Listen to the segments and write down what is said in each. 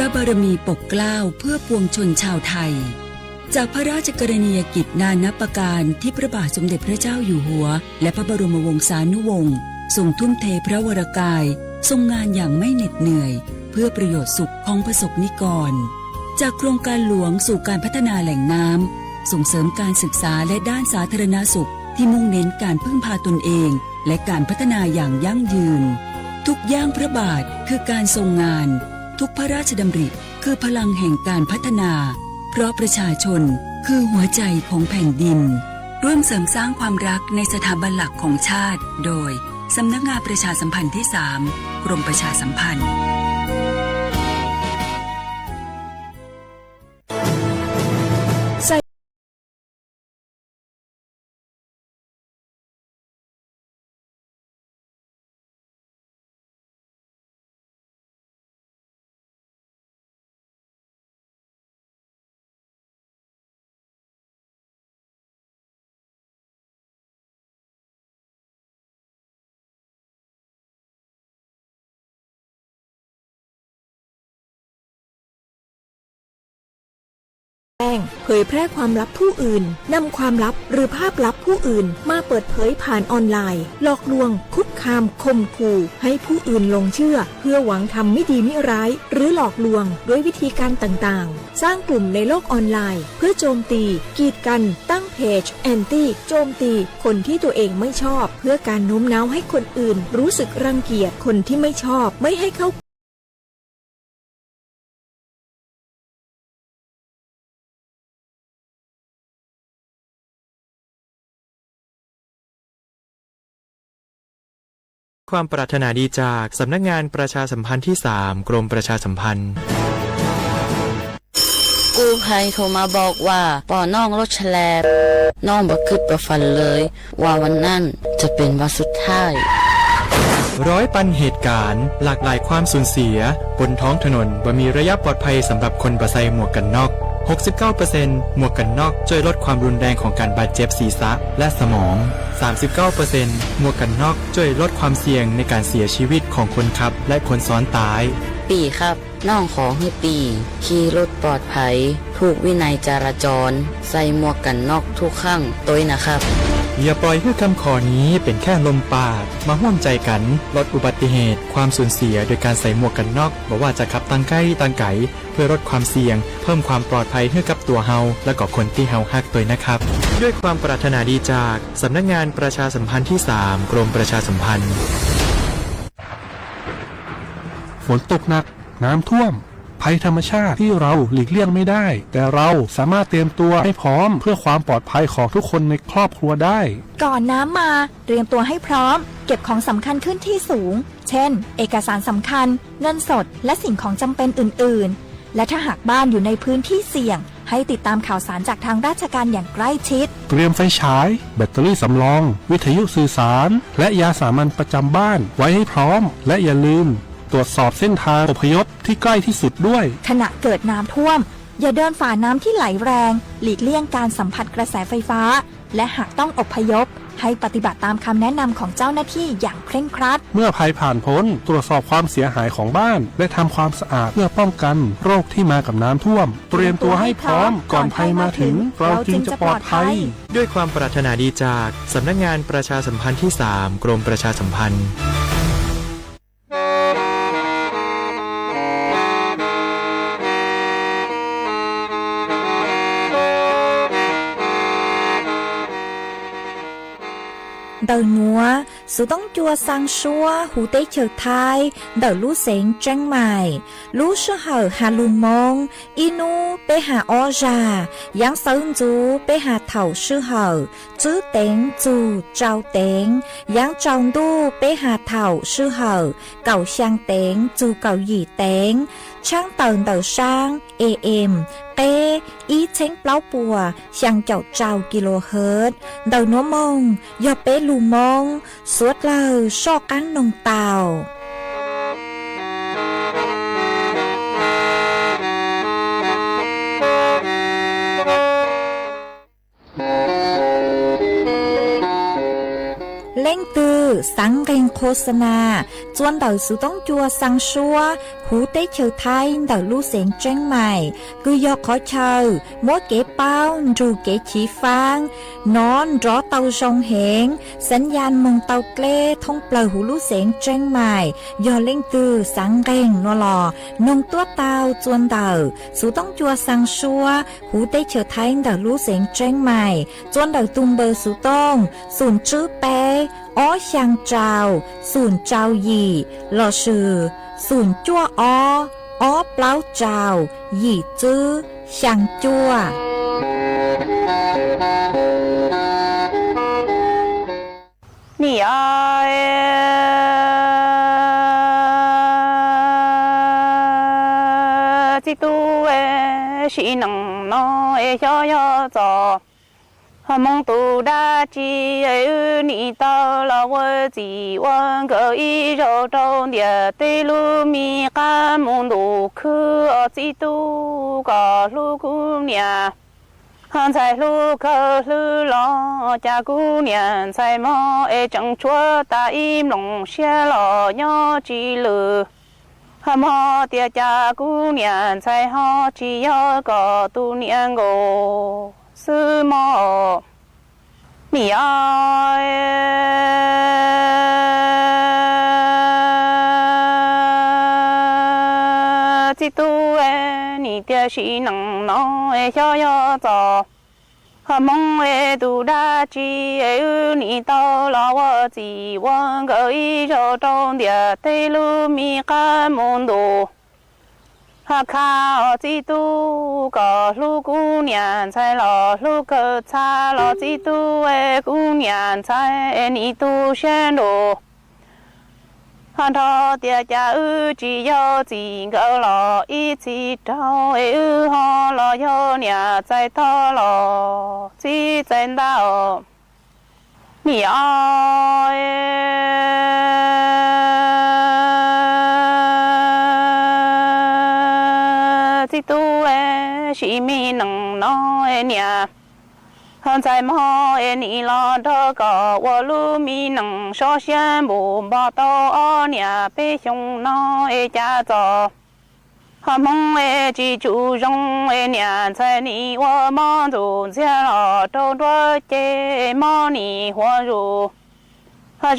พระบารมีปกเกล้าเพื่อปวงชนชาวไทย จากพระราชกรณียกิจนานับประการที่พระบาทสมเด็จพระเจ้าอยู่หัว และพระบรมวงศานุวงศ์ ทรงทุ่มเทพระวรกาย ทรงงานอย่างไม่เหน็ดเหนื่อย เพื่อประโยชน์สุขของประสบนิกร จากโครงการหลวงสู่การพัฒนาแหล่งน้ำ ส่งเสริมการศึกษาและด้านสาธารณสุข ที่มุ่งเน้นการพึ่งพาตนเอง และการพัฒนาอย่างยั่งยืน ทุกย่างพระบาทคือการทรงงาน ทุกพระราชดำริคือพลังแห่งการพัฒนา เพราะประชาชนคือหัวใจของแผ่นดิน ร่วมเสริมสร้างความรักในสถาบันหลักของชาติ โดย สำนักงานประชาสัมพันธ์ที่สาม กรมประชาสัมพันธ์ แจ้ง เผยแพร่ความลับผู้อื่น นำความลับหรือภาพลับผู้อื่นมาเปิดเผยผ่านออนไลน์ หลอกลวง คุกคาม ข่มขู่ ให้ผู้อื่นหลงเชื่อ เพื่อหวังทำไม่ดีมิร้าย หรือหลอกลวงด้วยวิธีการต่างๆ สร้างกลุ่มในโลกออนไลน์ เพื่อโจมตี กีดกัน ตั้งเพจ แอนตี้ โจมตี คนที่ตัวเองไม่ชอบ เพื่อการโน้มน้าวให้คนอื่นรู้สึกรังเกียจคนที่ไม่ชอบ ไม่ให้เข้า ความปรารถนาดีจากสำนักงานประชาสัมพันธ์ที่สาม กรมประชาสัมพันธ์ กู้ภัยโทรมาบอกว่าปอน้องรถแฉลบ น้องบ่คิดบ่ฝันเลยว่าวันนั้นจะเป็นวันสุดท้าย ร้อยปันเหตุการณ์ หลากหลายความสูญเสีย บนท้องถนนบ่มีระยะปลอดภัยสำหรับคนบ่ใส่หมวกกันน็อก หกสิบเก้าเปอร์เซ็นต์ หมวกกันน็อกช่วยลดความรุนแรงของการบาดเจ็บศีรษะและสมอง สามสิบเก้าเปอร์เซ็นต์ หมวกกันน็อกช่วยลดความเสี่ยงในการเสียชีวิตของคนขับและคนซ้อนท้าย ปีครับ น้องขอหื้อปี ขี่รถปลอดภัย ถูกวินัยจราจร ใส่หมวกกันน็อกทุกครั้งตวยนะครับ อย่าปล่อยให้คำขอนี้เป็นแค่ลมปาก มาร่วมใจกันลดอุบัติเหตุ ความสูญเสียโดยการใส่หมวกกันน็อก บ่ว่าจะขับตังใกล้ตังไกล เพื่อลดความเสี่ยง เพิ่มความปลอดภัยให้กับตัวเฮา และก็คนที่เฮาฮักตวยนะครับ ด้วยความปรารถนาดีจากสำนักงานประชาสัมพันธ์ที่สาม กรมประชาสัมพันธ์ ฝนตกหนัก น้ำท่วม ภัยธรรมชาติที่เราหลีกเลี่ยงไม่ได้ แต่เราสามารถเตรียมตัวให้พร้อมเพื่อความปลอดภัยของทุกคนในครอบครัวได้ ก่อนน้ำมา เตรียมตัวให้พร้อม เก็บของสำคัญขึ้นที่สูง เช่น เอกสารสำคัญ เงินสด และสิ่งของจำเป็นอื่นๆ และถ้าหากบ้านอยู่ในพื้นที่เสี่ยง ให้ติดตามข่าวสารจากทางราชการอย่างใกล้ชิด เตรียมไฟฉาย แบตเตอรี่สำรอง วิทยุสื่อสาร และยาสามัญประจำบ้านไว้ให้พร้อม และอย่าลืม ตรวจสอบเส้นทางอพยพที่ใกล้ที่สุดด้วย ขณะเกิดน้ำท่วม อย่าเดินฝ่าน้ำที่ไหลแรง หลีกเลี่ยงการสัมผัสกระแสไฟฟ้า และหากต้องอพยพ ให้ปฏิบัติตามคำแนะนำของเจ้าหน้าที่อย่างเคร่งครัด เมื่อภัยผ่านพ้น ตรวจสอบความเสียหายของบ้าน และทำความสะอาดเพื่อป้องกันโรคที่มากับน้ำท่วม เตรียมตัวให้พร้อม ก่อนภัยมาถึง เราจึงจะปลอดภัย ด้วยความปรารถนาดีจากสำนักงานประชาสัมพันธ์ที่สาม กรมประชาสัมพันธ์ Ntawm nuav, xov tooj cua xaa suab huv teb chaws Thaib ntawm lub xeev Tseeb Maim. Lub sij hawm has lug Moob, ib nub peb has ob zag, yaav sawv ntxuv peb has thaum sij hawm tswb teev txug tsau teev, yaav tsaus ntuj peb has thaum sij hawm kaum xyaa teev txug kaum yim teev. Tshaab tawm ntawm saab A M qeb ib txheeb plaub puas xyaa caum rau kilohertz. Ntawm nuav moog yog peb lug Moob suav dlawg soj qaab noog tau. Leej twg xaav nqeeg qhua xa nas txua ntawm xuv toob cua xaa suab huv teb chaws Thaib ntawm lub xeev Tseeb Mais, kws yog qhov chaw muab kev paub nrug kev chiv faab nov nrov tau zoo heev, xaav yaj moog tau dleb thoob plawg huv lub xeev Tseeb Mais. Yog leej twg xaav nqeeg nuav los noog tuab taug txua ntawm xuv toob cua xaa suab huv teb chaws Thaib ntawm lub xeev Tseeb Mais txua ntawm tug npawb xuv tooj xoom tswb peb ob xyaa rau xoom rau yim lossis xoom cuaj ob ob plaub rau yim tswb xyaa cuaj. Nim txiv tub, sim neej no es xyov yog txog hmoov tus dab tsi es wb nim tau los ua txim ua nkawm ib zaug rau ntiaj teb lub me qab mus ntuj khwb. Os txiv tub, koj hlub kuv niam ntxhais hlub kawg hlwb los cas kuv niam ntxhais mob es tseem tshuav tas ib nplooj siab los nyob tsis lwm. Mob tias cas kuv niam ntxhais ho tsis yog koj tus niam nkaus xwb mob. Nim txiv tub, nim tiam sim neej no xyov yog txog hmoov es tus dab tsi es wb nim tau los ua txim ua nkawm ib zaug rau ntiaj teb lub me qab mus ntuj khwb. Os txiv tub, koj hlub kuv niam ntxhais los hlub kawg txha los txiv tub, kuv niam ntxhais nim tu siab nruj nrho tias cas wb tsis yog txij nkawm los ib txhis rau es wb ho los yog niam txais tog los txiv txais ntab. Nim txiv tub, sim me neej no niam ntxhais mob es nim los nrog koj ua lub me neej sov siab npuj npo tau ob niam peb xyoo no es cas txog hmoov es tsis tsum zoo es niam ntxhais nim ua mob ntxuj ntxiag los rau nruab ceg, mob nim huas zus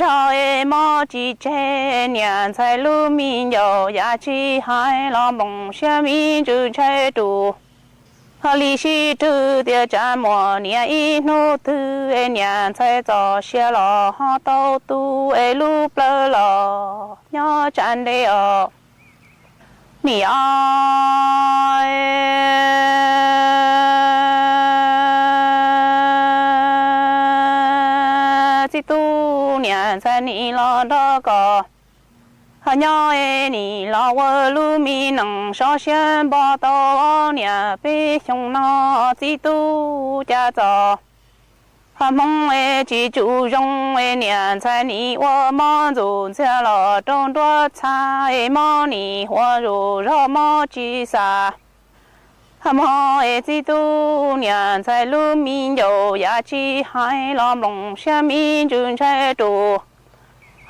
zog es mob tsis tseg, niam ntxhais lub me ncaus yam tsis hais los nplooj siab me ntsws ntshai rus. Ho li sib rwg tias tsam muaj niam ib hnub twg es niam ntxhais txoj sia los ho tau tu es lub plawv los nyob tsam ntev os. Nim txiv tub, niam ntxhais nim los nrog koj ho nyob es nim los ua lub me neej sov siab npo tau ob niam peb xyoo no txiv tub cas txog hmoov es tsis tsum zoo es niam ntxhais nim ua mob ntxuj ntxiag los rau nruab txha es mob nim huas zus zog mob tsis xav mob es txiv tub, niam ntxhais lub me ncaus yam tsis hais los nplooj siab me ntsws ntshai rus.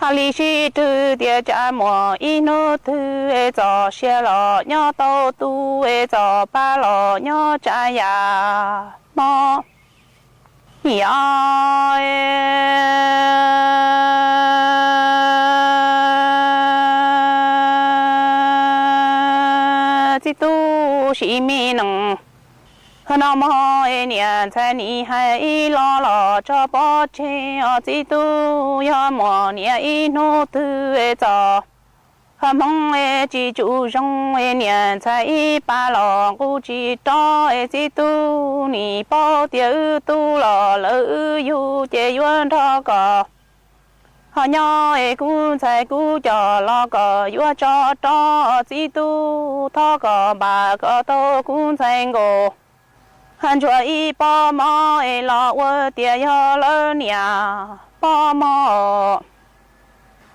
Ho li sib rwg tias tsam muaj ib hnub twg es txoj sia los nyob tau tu es txoj pa los nyob tsam yam mob. Nim txiv tub, sim me neej no mob es niam ntxhais nim hais ib los los tso pov tseg os txiv tub, yog muaj niam ib hnub twg es txoj hmoov es tsis tsum zoo es niam ntxhais ib pa los nqus tsis rov es txiv tub, nim paub tias wb tub los lawv wb yug ces yuav nrog koj ho nyob es kuv ntxhais kuv coj los koj yuav tso rov txiv tub, thov koj npaj kom tau kuv ntxhais nkaus ntsuag ib pob mov es los ua tias yog lawv niam pob mov.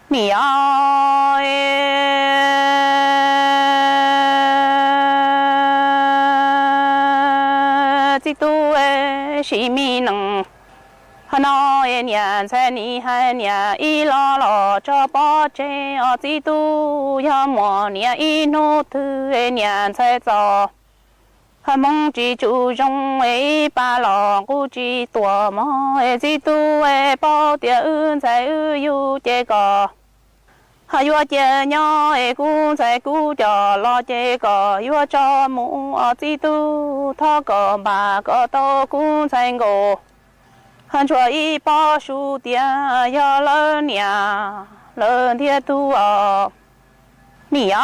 Nim txiv tub, sim me neej no Es niam ntxhais nim hais niam ib los los tso pov tseg os txiv tub, yog muaj niam ib hnub twg es niam ntxhais txom hmoov tsis tshua zoo es ib pas los nqus tsis tuam mog es txiv tub es paub tias wb ntxhais wb yug ces kom ho yuav cia nyob es kuv ntxhais kuv coj los ces kom yuav tso mus os txiv tub, thov kom npaj kom tau kuv ntxhais nkaus ho ntsuag ib pob su tias yog lawv niam lawv ntiag tug os. Nim os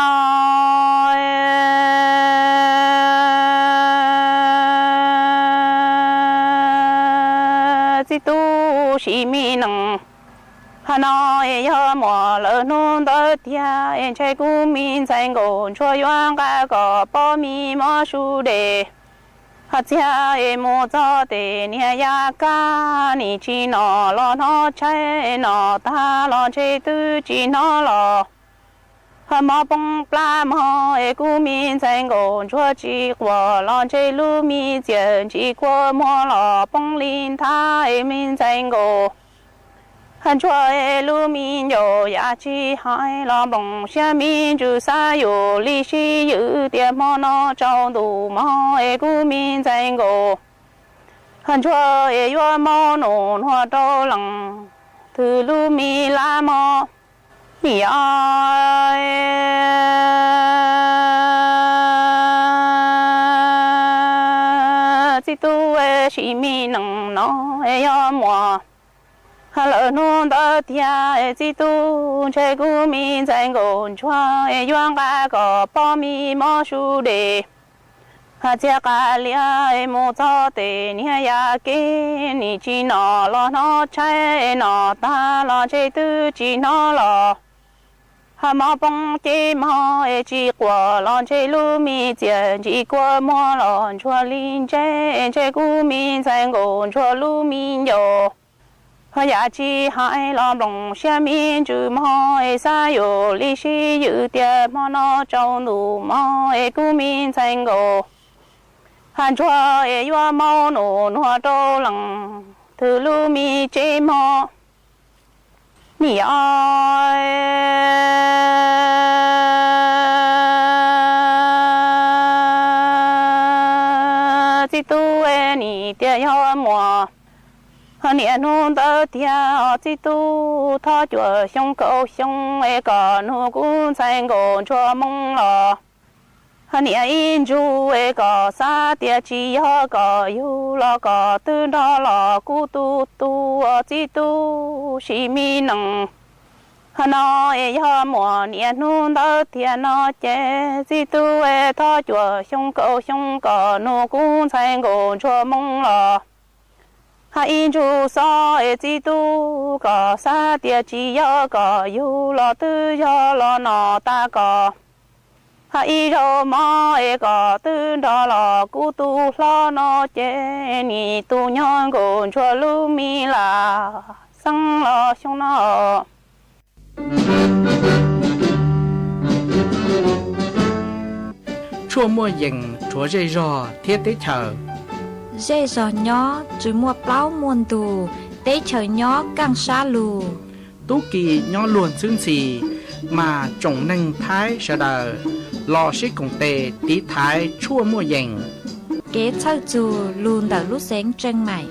txiv tub sim me nees, hos no es yog muaj lawv hnub ntawd tiag es ntshe kuv me ntxhais nkaus ntsuag yuav nqa kom pob me mob su des ho txiag es mus txog tes niag yaj kab nim tsis nom los hnov tshaib, nom tag los ntshe twb tsis hnov los ho mob poob plab mog es kuv me ntxhais nkaus ntsuag tsis quaj los ntshe lub me txiaj ntsim kua muag los poob li nthav es me ntxhais nkaus ho ntsuag es lub me ncaus yam tsis hais los nploos siab me ntsws xav yus li sib yws tias hmo no tsaus ntuj mog es kuv me ntxhais nkaus ho ntsuag es yuav maub nus nuag rau lees twg lub me lab mog. Nim os txiv tub sim me nees no es yog muaj ho lawv hnub ntawd tiag es txiv tub ntshe kuv me ntxhais nkaus ntsuag es yuav nqa kom pob me mob su des ho txiag qas lias es mus txog tes niag yaj kab nim tsis nom los hnov tshaib, nom tag los ntshe twb tsis hnov los ho mob poob ceg mog es tsis quaj los ntshe lub me txiaj ntsim kua muag los ntsuag li ntse, ntshe kuv me ntxhais nkaus ntsuag lub me ncaus ho yam tsis hais los nploos siab me ntsws mog es xav yus li sib yws tias hmo no tsaus ntuj mog es kuv me ntxhais nkaus ho ntsuag es yuav maub nus nuag rau lees twg lub me tsev mog. Nim os txiv tub nim tias yog muaj ho niaj hnub ntawd tiag os txiv tub, thov cuaj xyoo kaum xyoo es kom nug kuv ntxhais nkaus ntsuag moo los ho niam ib ntsug es kom xav tias tsis yog kom yug los kom twb nrog los kuv tu tu os txiv tub sim me nees. Ho no es yog muaj niaj hnub ntawd tiag no ces txiv tub es thov cuaj xyoo kaum xyoo kom nug kuv ntxhais nkaus ntsuag moo los ho ib ntsug xov es txiv tub kom xav tias tsis yog kom yug los twb yog los no tas kom ho ib zaug mob es kom twb nrog los kuv tus hlob no ces nim tu nyob nkaus ntsuag lub me lam xeeb los xyoo no. Tshuaj muaj yees rhuav zej zog thiab teb chaws. Zej zog nyob tsw muaj plaub muaj ntug, teb chaws nyob kaaj sab lug. Tub ki nyob luag ntxhwb ntxhi, mas tsoom neeg Thaib sawv daws los sib koom tes tiv thaiv tshuaj muaj yees. Kev txhawj txug lug ntawm lub xeev Tseej Maim.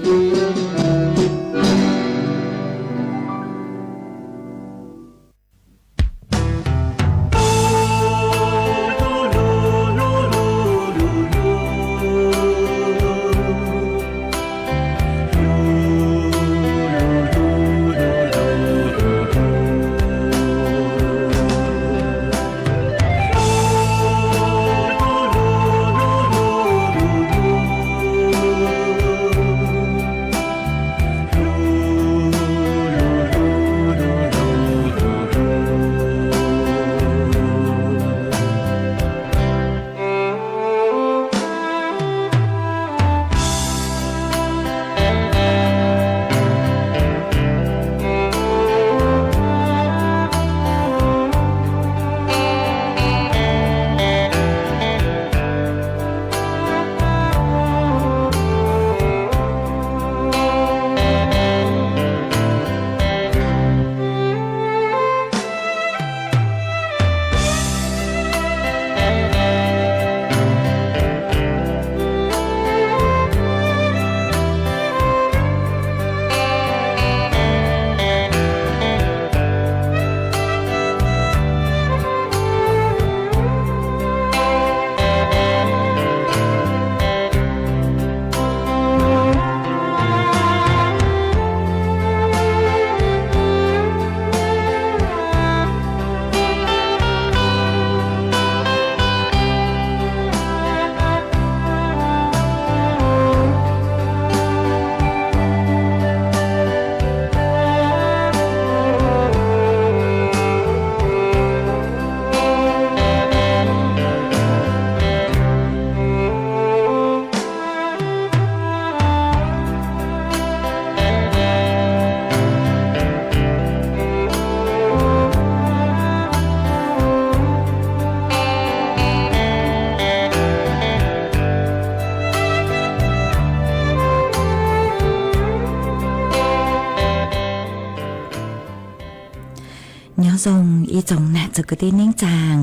Nyob zoo ib tsoom nam txiv kwv tij neej tsaa,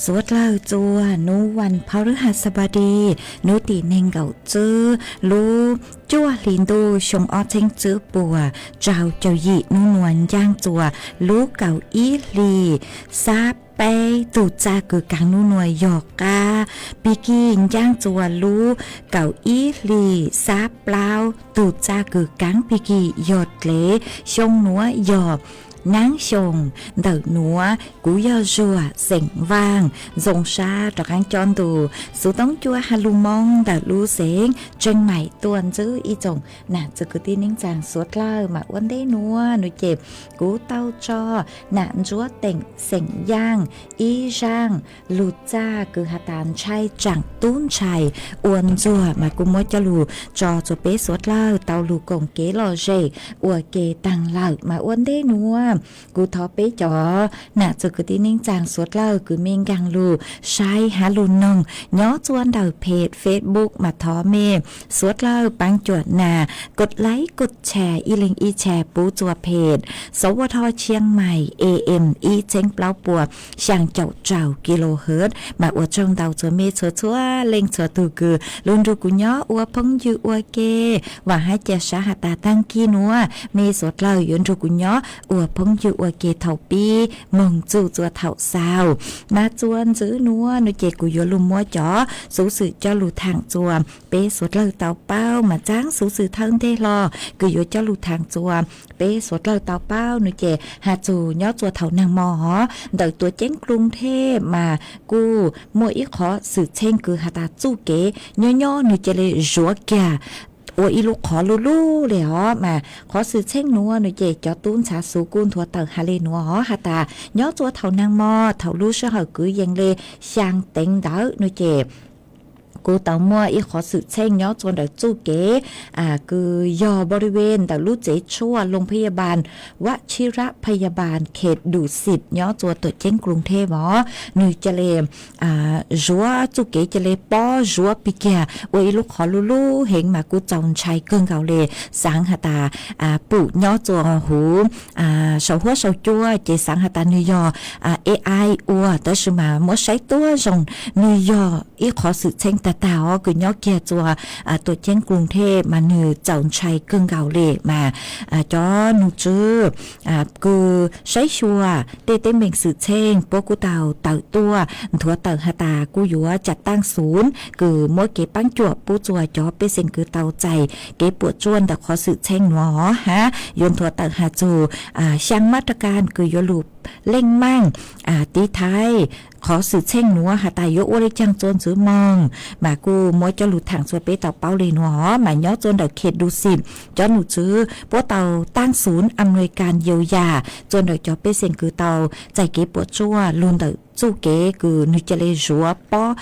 suav dlawg txua hnub vas phau rwb has xab npab di, hnub tim neeg nkaum tswb lub cuaj hli ntuj xyoo ob txheeb tswb puas rau caum yim, hnub nuav ncaaj txua lub kaum ib hli xab peb, tug txaj kws kaav hnub nuav yog qaab pig kig, ncaaj txua lub kaum ib hli xab plaub, tug txaj kws kaav pig kig yog dlev, xyoo nuav yog naab xyoo ntawm nuav. Kuv yog Zuag xeem Vaaj, zoo sab rov qaab coj ntu xuv toob cua has lug Moob ntawm lub xeev Tsheej Maim tuaj ntsib ib tsoom nam txiv kwv tij neej tsaa suav dlawg. Mas ua ntej nuav nuav ces kuv tau tso nam Ntsuab Teem xeem Yaaj ib zaaj lug txaj kws has tas ntshai tsaam tub ntxhais ua ntsuag, mas kuv muab coj lug tso txua peb suav dlawg tau lug koom kev lom zem ua ke taag lawm. Mas ua ntej nuav kuv thov peb cov nam txiv kwv tij neej tsaa suav dlawg kws mej nkaag lug saib has lug noog nyob txua ntawm peg Facebook, mas thov mej suav dlawg paab cuam nas kod laib kod tshare ib leeg ib tshare pub txua peg Sov Ua Dho Tshiab Mais A M ib txheeb plaub puas xyaa caum rau kilohertz. Mas ua tsaug ntau txua mej txhua txhua leej txhua tug kws lug nrug kuv nyob ua phooj ywg ua ke. Vaam hab ca sav has tas taag kig nuav mej suav dlawg yuav nrug kuv nyob ua phooj ywg ua ke thaum pib moog txug txua thaum xaus. Mas txua ntxiv nuav nuav ces kuv yuav lug muab cov xuv xwm coj lug thaam txua peb suav dlawg tau paub. Mas txav xuv xwm thawj nteg hlo kws yuav coj lug thaam txua peb suav dlawg tau paub nuav ces has txug nyob txua thaum naag mo hov ntawm tuam ceeb Kloog Thej mas kuj muaj ib qhov xwm txheej kws has tas txuj kev nyob nyob nwg ca le zuav kiag ua ib lub qhov lub lub le hov. Mas qhov xwm txheej nuav nuav ces cov tub ntxhav xuv kuj nthuav tawm has le nuav hov has tas nyob txua thaum naag mo thaum lub sij hawm kwv yees le xyaa teev ntawd nuav ces kuj tau muaj ib qhov xwm txheej nyob txua ntawm txuj kev kws yog npau li ven ntawm lub tsev tshuaj Loos Phayabas, Vajtshiravphayabas, Khev Dum Xim nyob txua tuam ceeb Kloog Thej os. Nwg ca le zuav txuj kev ca le pob zuav pig kiag ua ib lub qhov lub lub heev mas kuj txaus ntshai kawg nkaus le. Xaav has tas pum nyob txua huv saum huab saum cua ces xaav has tas nwg yog A I ua, tab sis mas muab saib tuab zoo nwg yog ib qhov xwm txheej tag tag os kws nyob kiag txua tuam ceeb Kloog Thej mas nwg txaus ntshai kawg nkaus le. Mas cov nug tswv kws saib xyuas tej teeb meem xwm txheej puab kuj tau tawm tuaj nthuav tawm has tas kuj yuav cam taaj xuv kws muab kev paab cuam pub txua cov pej xeem kws tau txais kev puam tsuaj ntawm qhov xwm txheej nuav hov hab yuav nthuav tawm has txug xyaa mab raj kas kws yuav lug leej maaj tiv thaiv qhov xwm txheej nuav has tas yuav ua le caag txua ntxiv moog. Mas kuj muab coj lug thaam txua peb tau paub le nuav hov mas nyob txua ntawm Khev Dum Xim cov num tswv puab tau taaj xuv Amelikas yau yam txua ntawm cov pej xeem kws tau txais kev puam tsuaj lug ntawm txuj kev kws nwg ca le zuav pob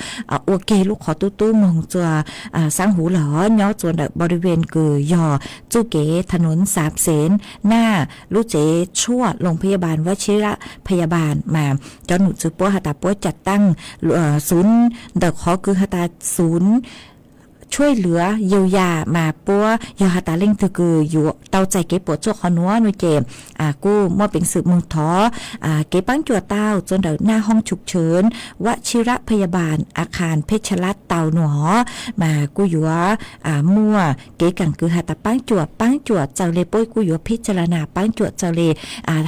ua ke lub qhov tub tub moog txua xaav huv lawm hov nyob txua ntawm npau li ven kws yog txuj kev tha num xaav xeev naj lub tsev tshuaj Loos Phayabas, Vajtshiravphayabas mas cov num tswv puab has tas puab cam taaj xuv ntawm qhov kws has tas xuv tshuaj lwv yau yam mas puab yog has tas leej twg kws yuav tau txais kev puam tsuaj qhov nuav nuav ces kuj muaj peev xwm moog thov kev paab cuam tau txua ntawm naj hoob tshuv tshwv Vajtshiravphayabas, Akhas Phej Cha Lab tau nuav hov mas kuj yuav muaj kev kaam kws has tas paab cuam, paab cuam txaws le puab kuj yuav phij tsa la nas paab cuam txaws le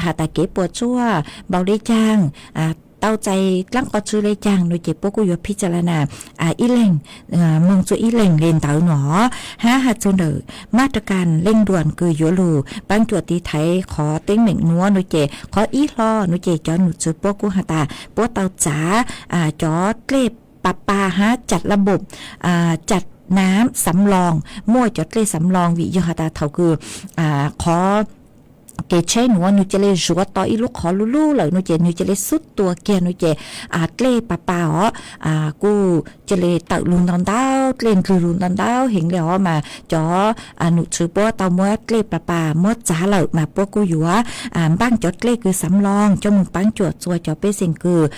has tas kev puam tsuaj npaum le caag, tau txais dlaab qhov tswv le caag nuav ces puab kuj yuav phij tsa la nas ib leeg moog txua ib leeg le ntawd nuav hov hab has txug ntawm mab raj kas leej duam kws yuav lug paab cuam tiv thaiv qhov teeb meem nuav nuav ces qhov ib hlo nuav ces cov num tswv puab kuj has tas puab tau txav cov dlej pas pas hab cam la npom cam nam xav loos, muaj cov dlej xav loos vim yog has tas thaum kws qhov kev tsheb nuav nwg ca le zuav to ib lub qhov lub lub lawm nuav ces nwg ca le xub tua kiag nuav ces dlej pas pas os kuj ca le tawm lug ntau ntau, dlej ndlwg lug ntau ntau heev le hov mas cov num tswv puab tau muab dlej pas pas muab txav lawm mas puab kuj yuav npaaj cov dlej kws xav loos coj moog paab cuam txua cov pej xeem kws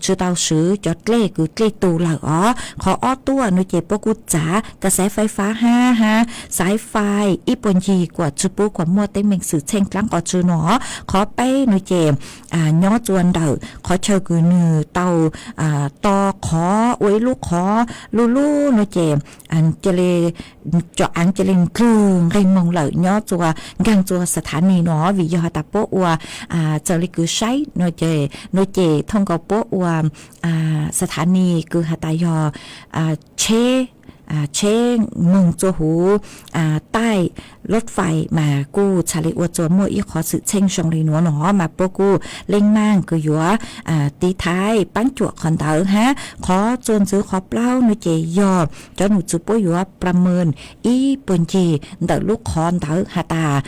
tsi tau swv cov dlej kws dlej tu lawm os. Qhov ob tuaj nuav ces puab kuj txav kas xaiv fais fab hab hab xaiv fais ib puag ncig kuas tsi pub kuas muaj teeb meem xwm txheej dlaab dlaab qos tsw no. Qhov peb no ces nyob tsua ntawm qhov chaw kws nwg tau to qhov ua ib lub qhov luj luj no ces cov aav ca le ndlwg nqeg moog lawm nyob tsua nkaag tsua xab thav nis no, vim yog has tas puab ua txawm le kws saib no ces thooj nkaus puab ua xab thav nis kws has tas yog tsheb, tsheb moog tsua huv taij lub fais mas kuj txhad le ua tsua muaj ib qhov xwm txheej zoo le nuav no mas puab kuj leej maaj kws yuav tiv thaiv paab cuam qhov ntawd hab. Qhov tsua ntxiv qhov plaub no ces yog cov num tswv puab yuav pla mees ib puag ncig ntawm lub qhov ntawd has tas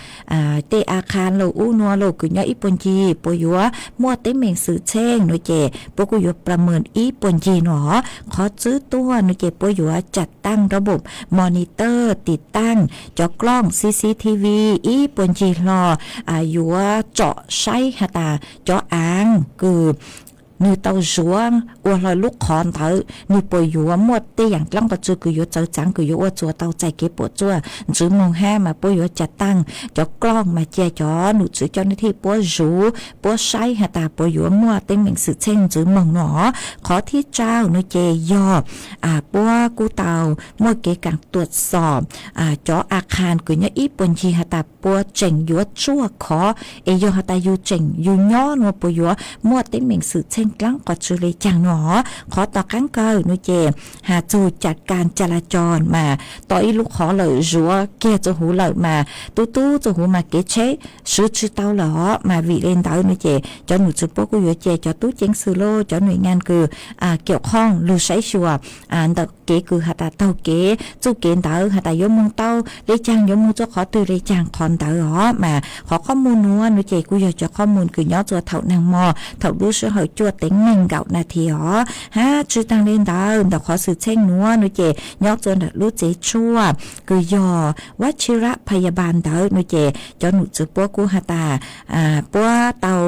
tej a kha lauj ub nua lauj kws nyob ib puag ncig puas yuav muaj teeb meem xwm txheej no ces puab kuj yuav pla mees ib puag ncig no. Qhov tswb tuaj no ces puab yuav cam taaj rab npaum monitor tiv taaj cov klooj C C T V ib puag ncig hlo, yuav tsom saib has tas cov aav kws nwg tau zuav ua hlo lub qhov ntawd nwg puas yuav muaj tej yaam dlaab qos tsw kws yuav txawv txaav kws yuav ua txuas tau txais kev puam tsuaj ntxiv moog hab mas puab yuav cam taaj cov klooj mas cia cov num tswv coj nej thij puab zuv puab saib has tas puas yuav muaj teeb meem xwm txheej ntxiv moog no. Qhov thib tsau no ces yog puab kuj tau muaj kev kaam tuam xoom cov a kha kws nyob ib puag ncig has tas puas tseem yuav tsuaj khov es yog has tas yug tseem yug nyob nua puas yuav muaj teeb meem xwm txheej dlaab qos tsw le caag no. Qhov tom qaab kawg no ces has txug cam kas ca la cos mas tau ib lub qhov lawm zuav kiag tsua huv lawm mas tub tub tsua huv mas kev tsheb swv tsi tau lawm os mas vim le ntawd no ces cov num tswv puab kuj yuav cia cov tub ceev xwm lauj cov num nyaj kws kiam khooj lug saib xyuas ntawm kev kws has tas taug kev txuj kev ntawd has tas yuav moog tau le caag yuav moog tsua qhov twg le caag qhov ntawd os mas qhov qhov muag nuav no ces kuj yog cov qhov muag kws nyob tsua thaum nag mo thaum lub sij hawm cuaj teev neeg nkaum nas this os hab tsi taag le ntawd ntawm qhov xwm txheej nuav no ces nyob tsua ntawm lub tsev tshuaj kws yog Vajira Phayabal ntawd no ces cov num tswv puab kuj has tas puab tau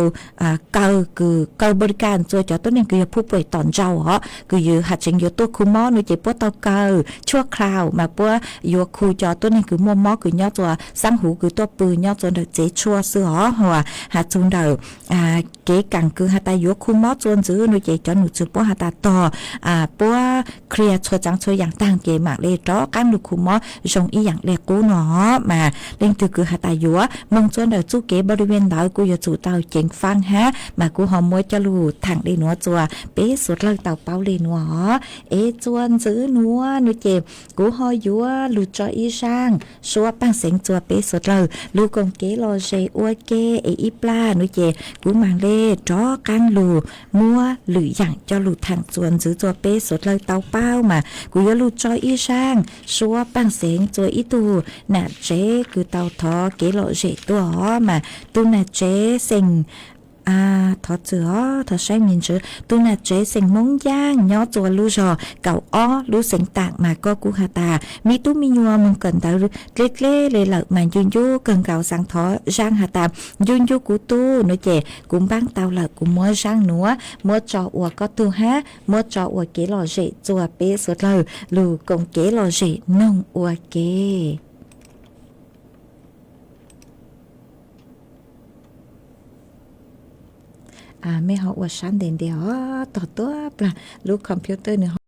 kaw kws kaw npau li kas tsua cov tuab neeg kws yog phuj puam tom ntsaus os kws yug has tseev yuav tuaj khu mob no ces puab tau kaw tshuaj khaus mas puab yuav khu cov tuab neeg kws muaj mob kws nyob tsua xaab huv kws tuaj pw nyob tsua ntawm tsev tshuaj xwb os. Has txug ntawm kev kaam kws has tas yuav khu mob tsua ntxiv no ces cov num tswv puab has tas tog puab clear txhua tsaav txhua yaam taag ces maam le rov qaab lug khu mob zoo ib yaam le qub no mas leej twg kws has tas yuav moog tsua ntawm txuj kev npau li ntawd kuj yuav tsum tau ceev faab hab mas kuv ho muab coj lug thaam le nuav tsua peb suav dlawg tau paub le nuav os. Es tsua ntxiv nuav no ces kuv ho yuav lug tso ib zaaj suab paaj xeev tsua peb suav dlawg lug koom kev lom zem ua ke es ib plag no ces kuv maam le rov qaab lug muab lwm yaam coj lug thaam tsua ntxiv tsua peb suav dlawg tau paub mas kuv yuav lug tso ib zaaj suab paaj xeev tsua ib tug nam tsev kws tau thov kev lom zem tuaj os mas tug nam tsev xeem thov txwm os thov saib me ntswv tug nam tsev xeem Moob Yaaj nyob tsua lub zog kaum ob lub xeev taam mas koj kuj has tas me tub me nyuam moog kawm ntawv dleb dleb le lawm mas ncu ncu kawg nkaus xaav thov zaaj has tas ncu ncu kuv tub no ces kuv npaab tau lawm kuv muab zaaj nuav muab tso ua koj tug hab muab tso ua kev lom zem tsua peb suav dlawg lug koom kev lom zem noog ua ke. Mej ho ua sab ntev ntev os tog tuab plag lub computer nws ho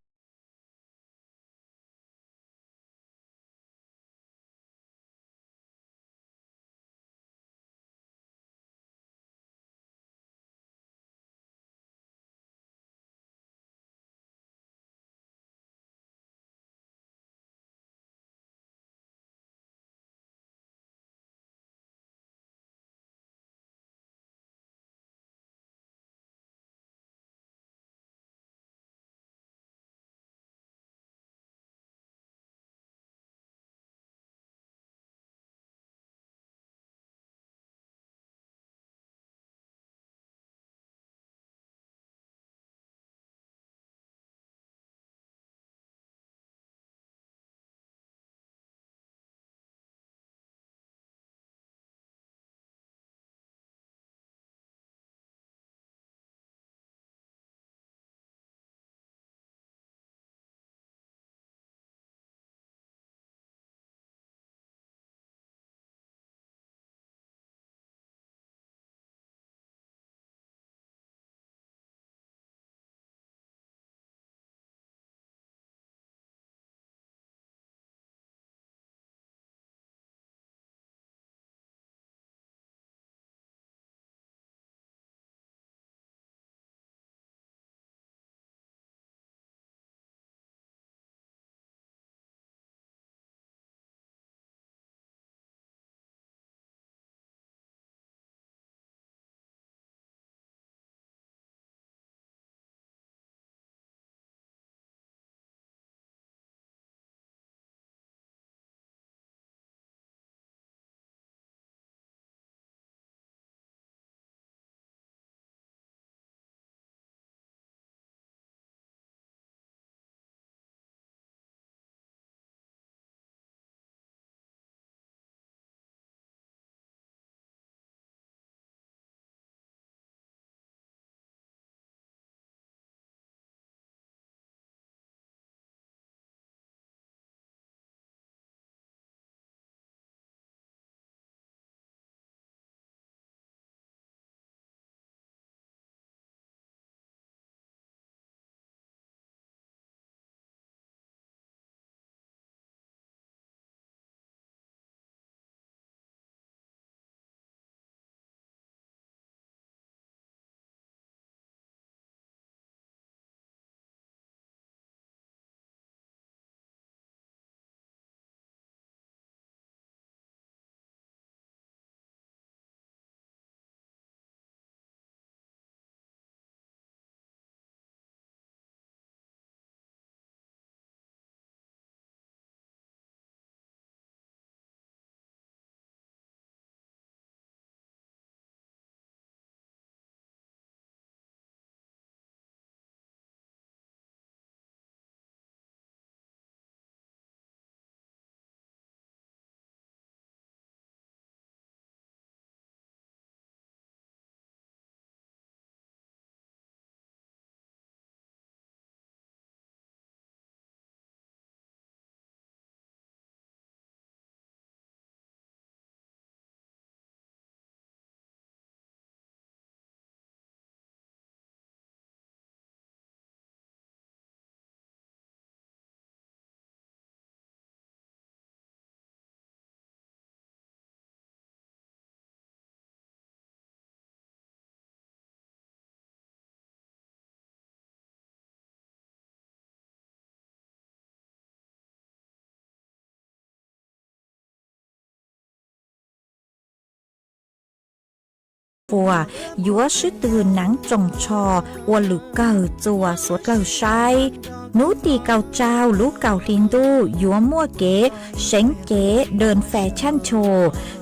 fuas, yuav swb tw naav tsoos tsho ua lwm kawg txuas suav dlawg saib. Nub tim kaum rau lub kaum hli ntuj yuav muaj kev seev cev dee fes tshaj ncho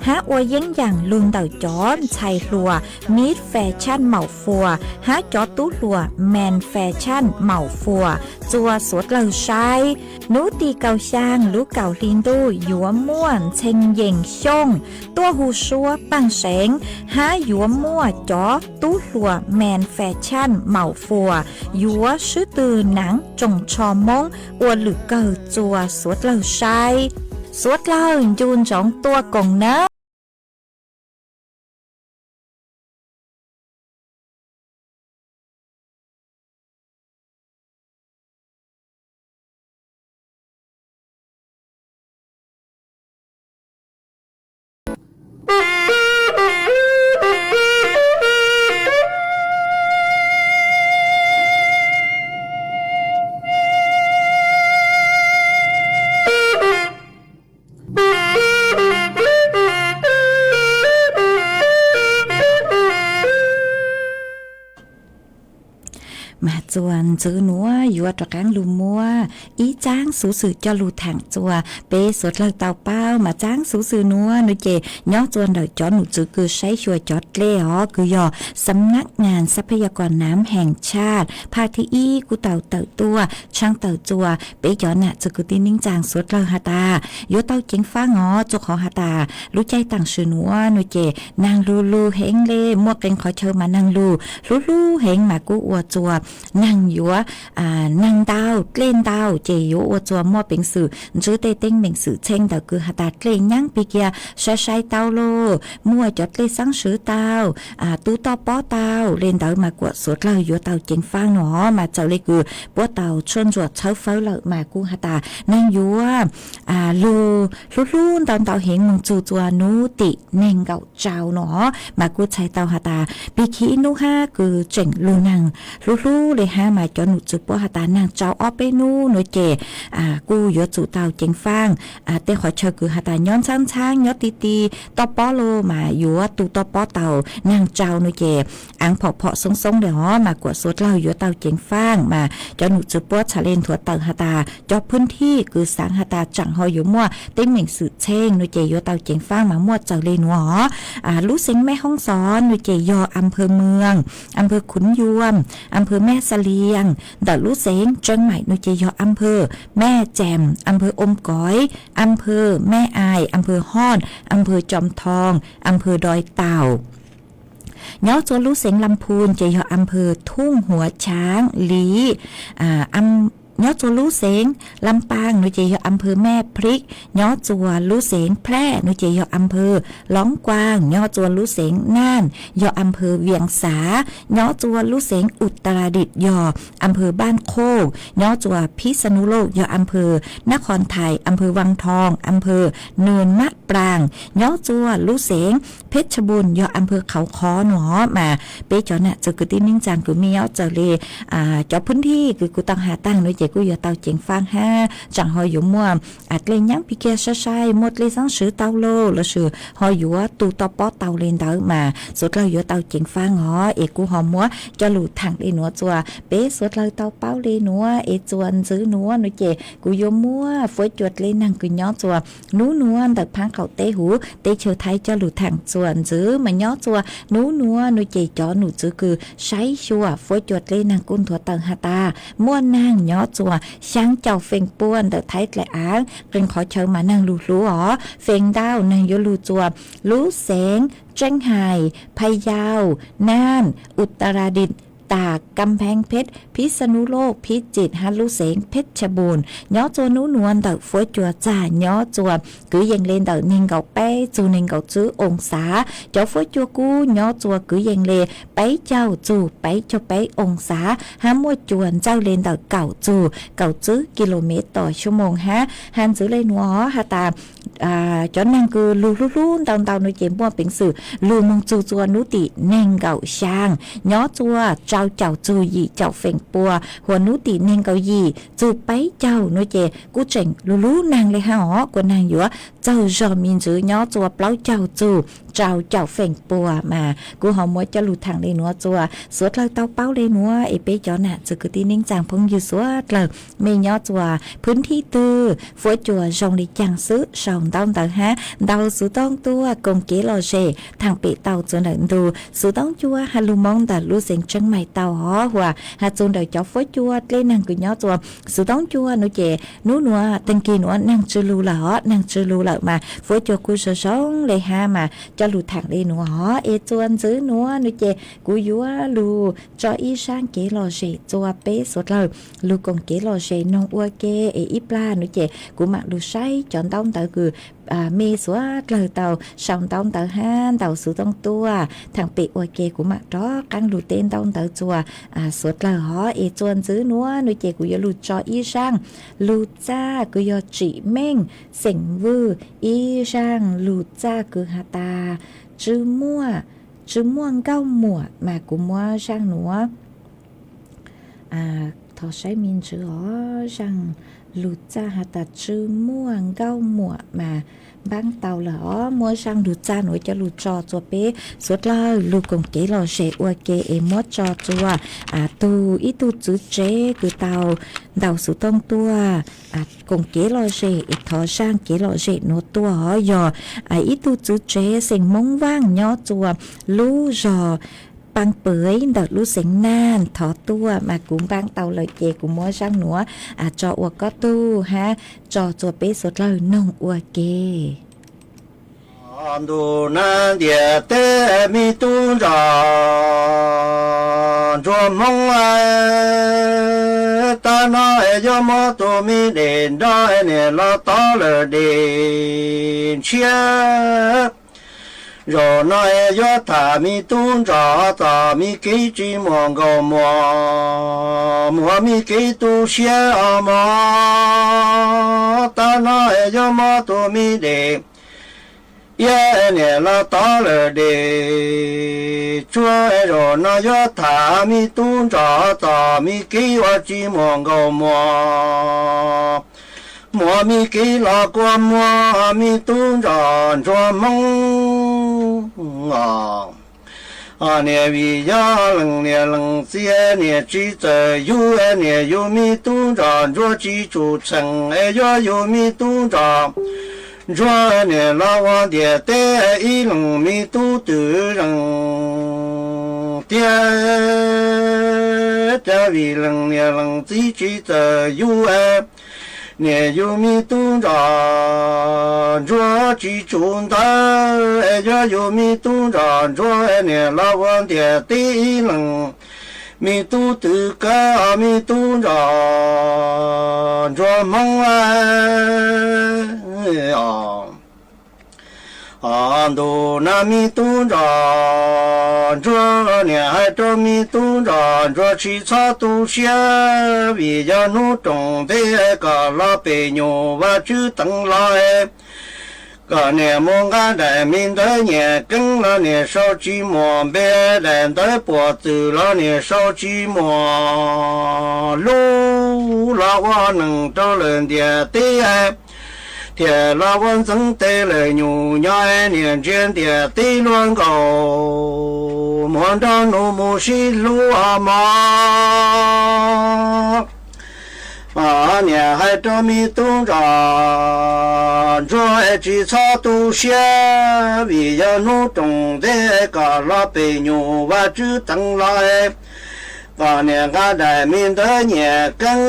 hab ua yeeb yaam lug ntawm cov ntxhais hluas mib fes tshaj maum fuas hab cov tub hluas mees fes tshaj maum fuas txuas suav dlawg saib. Nub tim kaum xyaa lub kaum hli ntuj yuav muaj ntxhee yees xyooj tuaj hu suab paaj seev hab yuav muaj cov tub hluas mees fes tshaj maum fuas yuav swb tw naav tsoos tsho Moob ua lwm kawg txuas suav dlawg saib. Suav dlawg ncu ntsoov tuaj koom nawb. Mas txuas ntxwv nuav yuav rov qaab lug muab ib tsaab xuv xwm coj lug thaam txuas peb suav dlawg tau paub. Mas tsaab xuv xwm nuav nuav ces nyob txuas ntawm cov num tswv kws saib xyuas cov dlej os, kws yog Sำນັກງານຊັບພະຍາກອນນ້ຳແຫ່ງຊາດ ພາກທີອາທິດ kuj tau tawm tuaj tshaj tawm txuas peb cov nam txwv kwv tij neej tsaa suav dlawg has tas yuav tau ceev faaj os, rua qhov has tas lub caij taam sim nuav nuav ces naag lug lug heev le, muaj qee qhov chaw mas naag lug hlub hlub heev mas kuj ua txuas naag yuav naag ntau dlej ntau ces yuav ua txuas muaj peev xwm ntsib tej teeb meem xwm txheej ntawm kws has tas dlej nyaab pig kiag sai sai tau lauj, muaj cov dlej xaab swv tau, tu toj pob tau le ntawd mas kuam suav dlawg yuav tau ceev faaj nuav os. Mas txawm le kws puab tau tshuaj ntsuam txhawb fawb lawm mas kuj has tas naag yuav lug hlub hlub ntau ntau heev moog txug txuas nub tim neeg nkaum rau nuav os. Mas kuj txhais tau has tas pig khib nub hab kws tseem lug naag hlub hlub le hab mas cov num tswv puab has tas naag rau ob peb nub nuav ces kuj yuav tsum tau ceev faaj. Tej qhov chaw kws has tas nyob ntxhaab ntxhaab nyob ti ti toj pob lauj mas yuav tu toj pob tau naag rau nuav ces aav phom phom xoob xoob le os mas kuam suav dlawg yuav tau ceev faaj. Mas cov num tswv puab txhad le nthuav tawm has tas cov phwj thij kws xaav has tas tsaam ho yuav muaj teeb meem xwm txheej nuav ces yuav tau ceev faaj mas muaj txawm le nuav os. Lub xeev Mej Hoob Xov nuav ces yog am phaw Muas, am phaw Khuv Yuam, am phaw Mej Xa Lias, ntawm lub xeev Tseeb Maim nuav ces yog am phaw Mej Ceem, am phaw Om Koiv, am phaw Mej Ais, am phaw Hoj, am phaw Coo Thoo, am phaw Doi Taum. Nyob txuas lub xeev Lam Phun ces yog am phaw Thooj Huav Tsaav Lis. Nyob txuas lub xeev Lam Paas nuav ces yog am phaw Mej Phrik. Nyob txuas lub xeev Phlej nuav ces yog am phaw Loob Kuaas. Nyob txuas lub xeev Naj yog am phaw Vias Xav. Nyob txuas lub xeev Utaradit yog am phaw Npaj Khoj. Nyob txuas Phij Xa Nus Loj yog am phaw Naj Khon Thais, am phaw Vaas Thoo, am phaw Nws Mab Plaas. Nyob txuas lub xeev Phej Tshaj Npuun yog am phaw Qhauv Qhov nuav os. Mas peb cov nam txwv kwv tij neej tsaa kws mej nyob txawm le cov phwj thij kws kuv tau has taag nuav ces kuj yuav tau ceev faaj hab tsaam ho yuav muaj dlej nyaab pig kiag sai sai, muaj dlej xaab swv tau lauj lossis ho yuav tu toj pob tau le ntawd mas suav dlawg yuav tau ceev faaj os. Es kuj ho muab coj lug thaam le nuav txuas peb suav dlawg tau paub le nuav. Es txuas ntxwv nuav nuav ces kuv yuav muab fuab cua dlej naag kws nyob txuas nub nuav ntawm phaab qaum teb huv teb chaws Thaib coj lug thaam txuas ntxwv mas nyob txuas nub nuav nuav ces cov num tswv kws saib xyuas fuab cua dlej naag kuj nthuav tawm has tas muaj naag nyob txuas xyaa caum feem pua ntawm Thaib dlaim aav, qee qhov chaw mas naag lug hlub os. Feem ntau naag yuav lug txuas lub xeev Tseeb Hais, Phaj Yau, Naj, Utaradit, Tas, Kam Pheeb Pheb, Phij Xa Nus Loj, Phij Tsit hab lub xeev Phej Tshaj Npuun. Nyob txuas nub nuav ntawm fuab cua txag nyob txuas kwv yees le ntawm neeg nkaum peb txug neeg nkaum tswb oo xav. Cov fuab cua kub nyob txuas kwv yees le peb caug txug peb caug peb oo xav hab muaj cua ntsawj le ntawm kaum txug kaum tswb kis lus mev tom xyoo moos hab. Has ntxwv le nuav has tas cov naag kws lug hlub hlub ntau ntau nuav ces muaj peev xwm lug moog txug txuas nub tim neeg nkaum xyaa nyob txuas rau caum txug yim caum feem pua, huas nub tim neeg nkaum yim txug peb caug nuav ces kuj tseem lug hlub naag le hab os. Kuas naag yuav txawg zog me ntsis nyob txuas plaub caug txug rau caum feem pua mas kuv ho muab coj lug thaam le nuav txuas suav dlawg tau paub le nuav es peb cov nam txiv kwv tij neej tsaa phooj ywg suav dlawg mej nyob txuas phwb thib twg fuab cua zoo le caag xwb sau ntaub ntawv hab ntaus xuv tooj tuaj koom kev lom zem thaam pem tau txuas ntawm ntu xuv tooj cua has lug Moob ntawm lub xeev Tseeb Mais tau hov huas has txug ntawm cov fuab cua dleb neeg kws nyob txuas xuv tooj cua nuav ces nub nuav taag kis nuav neeg tsw lug lawm hov, neeg tsw lug lawm mas fuab cua kuj zoo zoo le hab mas coj lug thaam le nuav hov es txuas ntxiv nuav nuav ces kuv yuav lug tso ib zaaj kev lom zem txuas peb suav dlawg lug koom kev lom zem noog ua ke es ib plag nuav ces kuv maam lug saib cov ntaub ntawv kws mej suav dlawg tau sau ntaub ntawv hab ntaus xuv tooj tuaj thaam pem ua ke kuv maam rov qaab lug teb ntaub ntawv txuas suav dlawg hov es txuas ntxiv nuav nuav ces kuv yuav lug tso ib zaaj lug txaj kws yog Tsim Meej xeem Vwj, ib zaaj lug txaj kws has tas Tsw Muaj, Tsw Muaj Nkauj Muam mas kuv muab zaaj nuav thov saib me ntsws os, zaaj lug txaj has tas Tsw Muaj Nkauj Muam mas npaab tau lawm os, muab zaaj lug txaj nuav coj lug tso txuas peb suav dlawg lug koom kev lom zem ua ke es muab tso txuas tug ib tug txwv tsev kws tau ntaus xuv tooj tuaj koom kev lom zem es thov zaaj kev lom zem nuav tuaj hov yog ib tug txwv tsev xeem Moob Vaaj nyob txuas lub zog Paa Pwv ntawm lub xeev Naj thov tuaj mas kuv npaab tau lawm ces kuv muab zaaj nuav tso ua kob tug hab tso txuas peb suav dlawg noog ua ke. Ntuj nag ntiaj teb me tub ntsuag ntsuag Hmoob, tab no yuav muab tus me dej nrog niam los tov lawm dej ntshiab. Zaum no yuav tham me tub ntsuag txom me kev tsis muaj nkauj muam, muaj me kev tu siab os mog. Tab no yuav muab tus me dej iab niam los tov lawm dej tsuag. Zaum no yuav tham me tub ntsuag txom me kev ua tsis muaj nkauj muam, muaj me kev los kua muag me tub ntsuag ntsuag Hmoob os. Niam vim yog leej niam leej txiv niam tsis txawj yug, niam yug me tub ntsuag ntsuag tsis tsum txheem es yuav yug me tub ntsuag ntsuag niam los ua ntiaj teb ib leeg me tub twm zeej tiag. Cas vim leej niam leej txiv tsis txawj yug, niam yug me tub ntsuag ntsuag tsis tsum ntawv es yuav yug me tub ntsuag ntsuag niam los ua ntiaj teb ib leeg me tub twm kawg me tub ntsuag ntsuag Hmoob os. Ntuj nag me tub ntsuag ntsuag niam hais rau me tub ntsuag ntsuag tsis txhob tu siab vim yog hnub roos ntev kom los pem nyuj Vajtswv teev los kom niam mus nqa daim me ntawv nyiam keeb los niam sau tsis muaj npe, daim ntawv puas txwm los niam sau tsis muaj lub, los ua neeg rau lawm ntiaj teb thiaj los ua ntxeev tes lawm nyuj nyob niam ntsia ntiaj teb luaj nkaus muaj nraug nus mus sib hlub os mog. Niam hais rau me tub ntsuag ntsuag tsis txhob tu siab vim yog hnub roos ntev kom los pem nyuj Vajtswv teev los kom niam nqa daim me ntawv nyiam keeb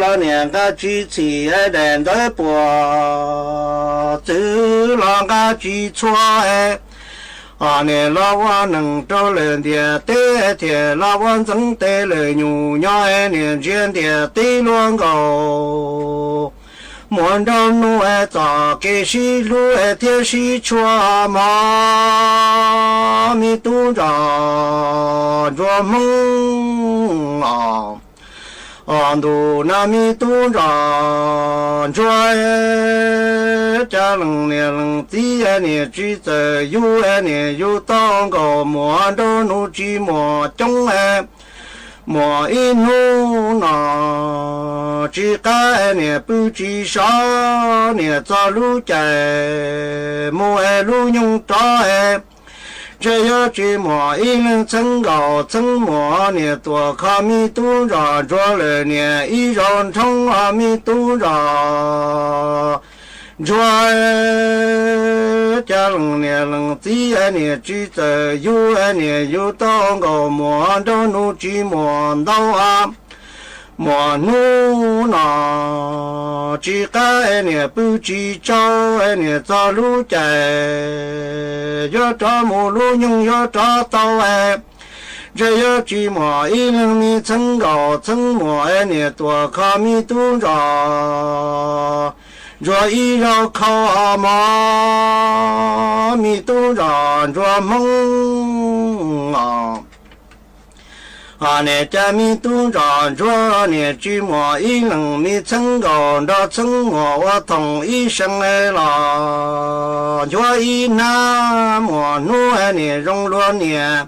los niam nqa tsis txhim, daim ntawv puas txwv los nqa tsis txhua. Niam los ua neeg rau lawm ntiaj teb thiaj los ua ntxeev tes lawm nyuj nyob niam ntsia ntiaj teb luaj nkaus muaj nraug nus txoj kev sib hlub thiab sib tshua mog. Me tub ntsuag ntsuag Hmoob os, ntuj nag me tub ntsuag ntsuag, cas leej niam leej txiv niam tsis txawj yug, niam yug tau nkaus muaj nraug nus tsis muaj coob, muaj ib hnub no tsis qab niam pw tsis sov, niam txog lub caij mus es lub nyoog rov es, ntshe yuav tsis muaj ib leeg txheeb nkaus txheeb muam, niam tuam kho me tub ntsoj ntsuag lawm niam ib zaug nrhoob os me tub ntsoj ntsuag. Cas leej niam leej txiv niam tsis txawj yug, niam yug tau nkaus muam nraug nus tsis muaj ntau, muaj hnub no tsis qab niam pw tsis tsaug, niam txog lub caij yuav rov mus lub nyoog yuav rov tau, ntshe yuav tsis muaj ib leeg me txheeb nkaus txheeb muam, niam tuam kho me tub ntsoj ntsuag ib zaug khau mog, me tub ntsoj ntsuag Hmoob os. Niam cas me tub ntsoj ntsuag niam tsis muaj ib leeg me txheeb nkaus nrog txheeb muam ua thoom ib seem los nchuav ib hnab, muaj hnub niam zoo luag niam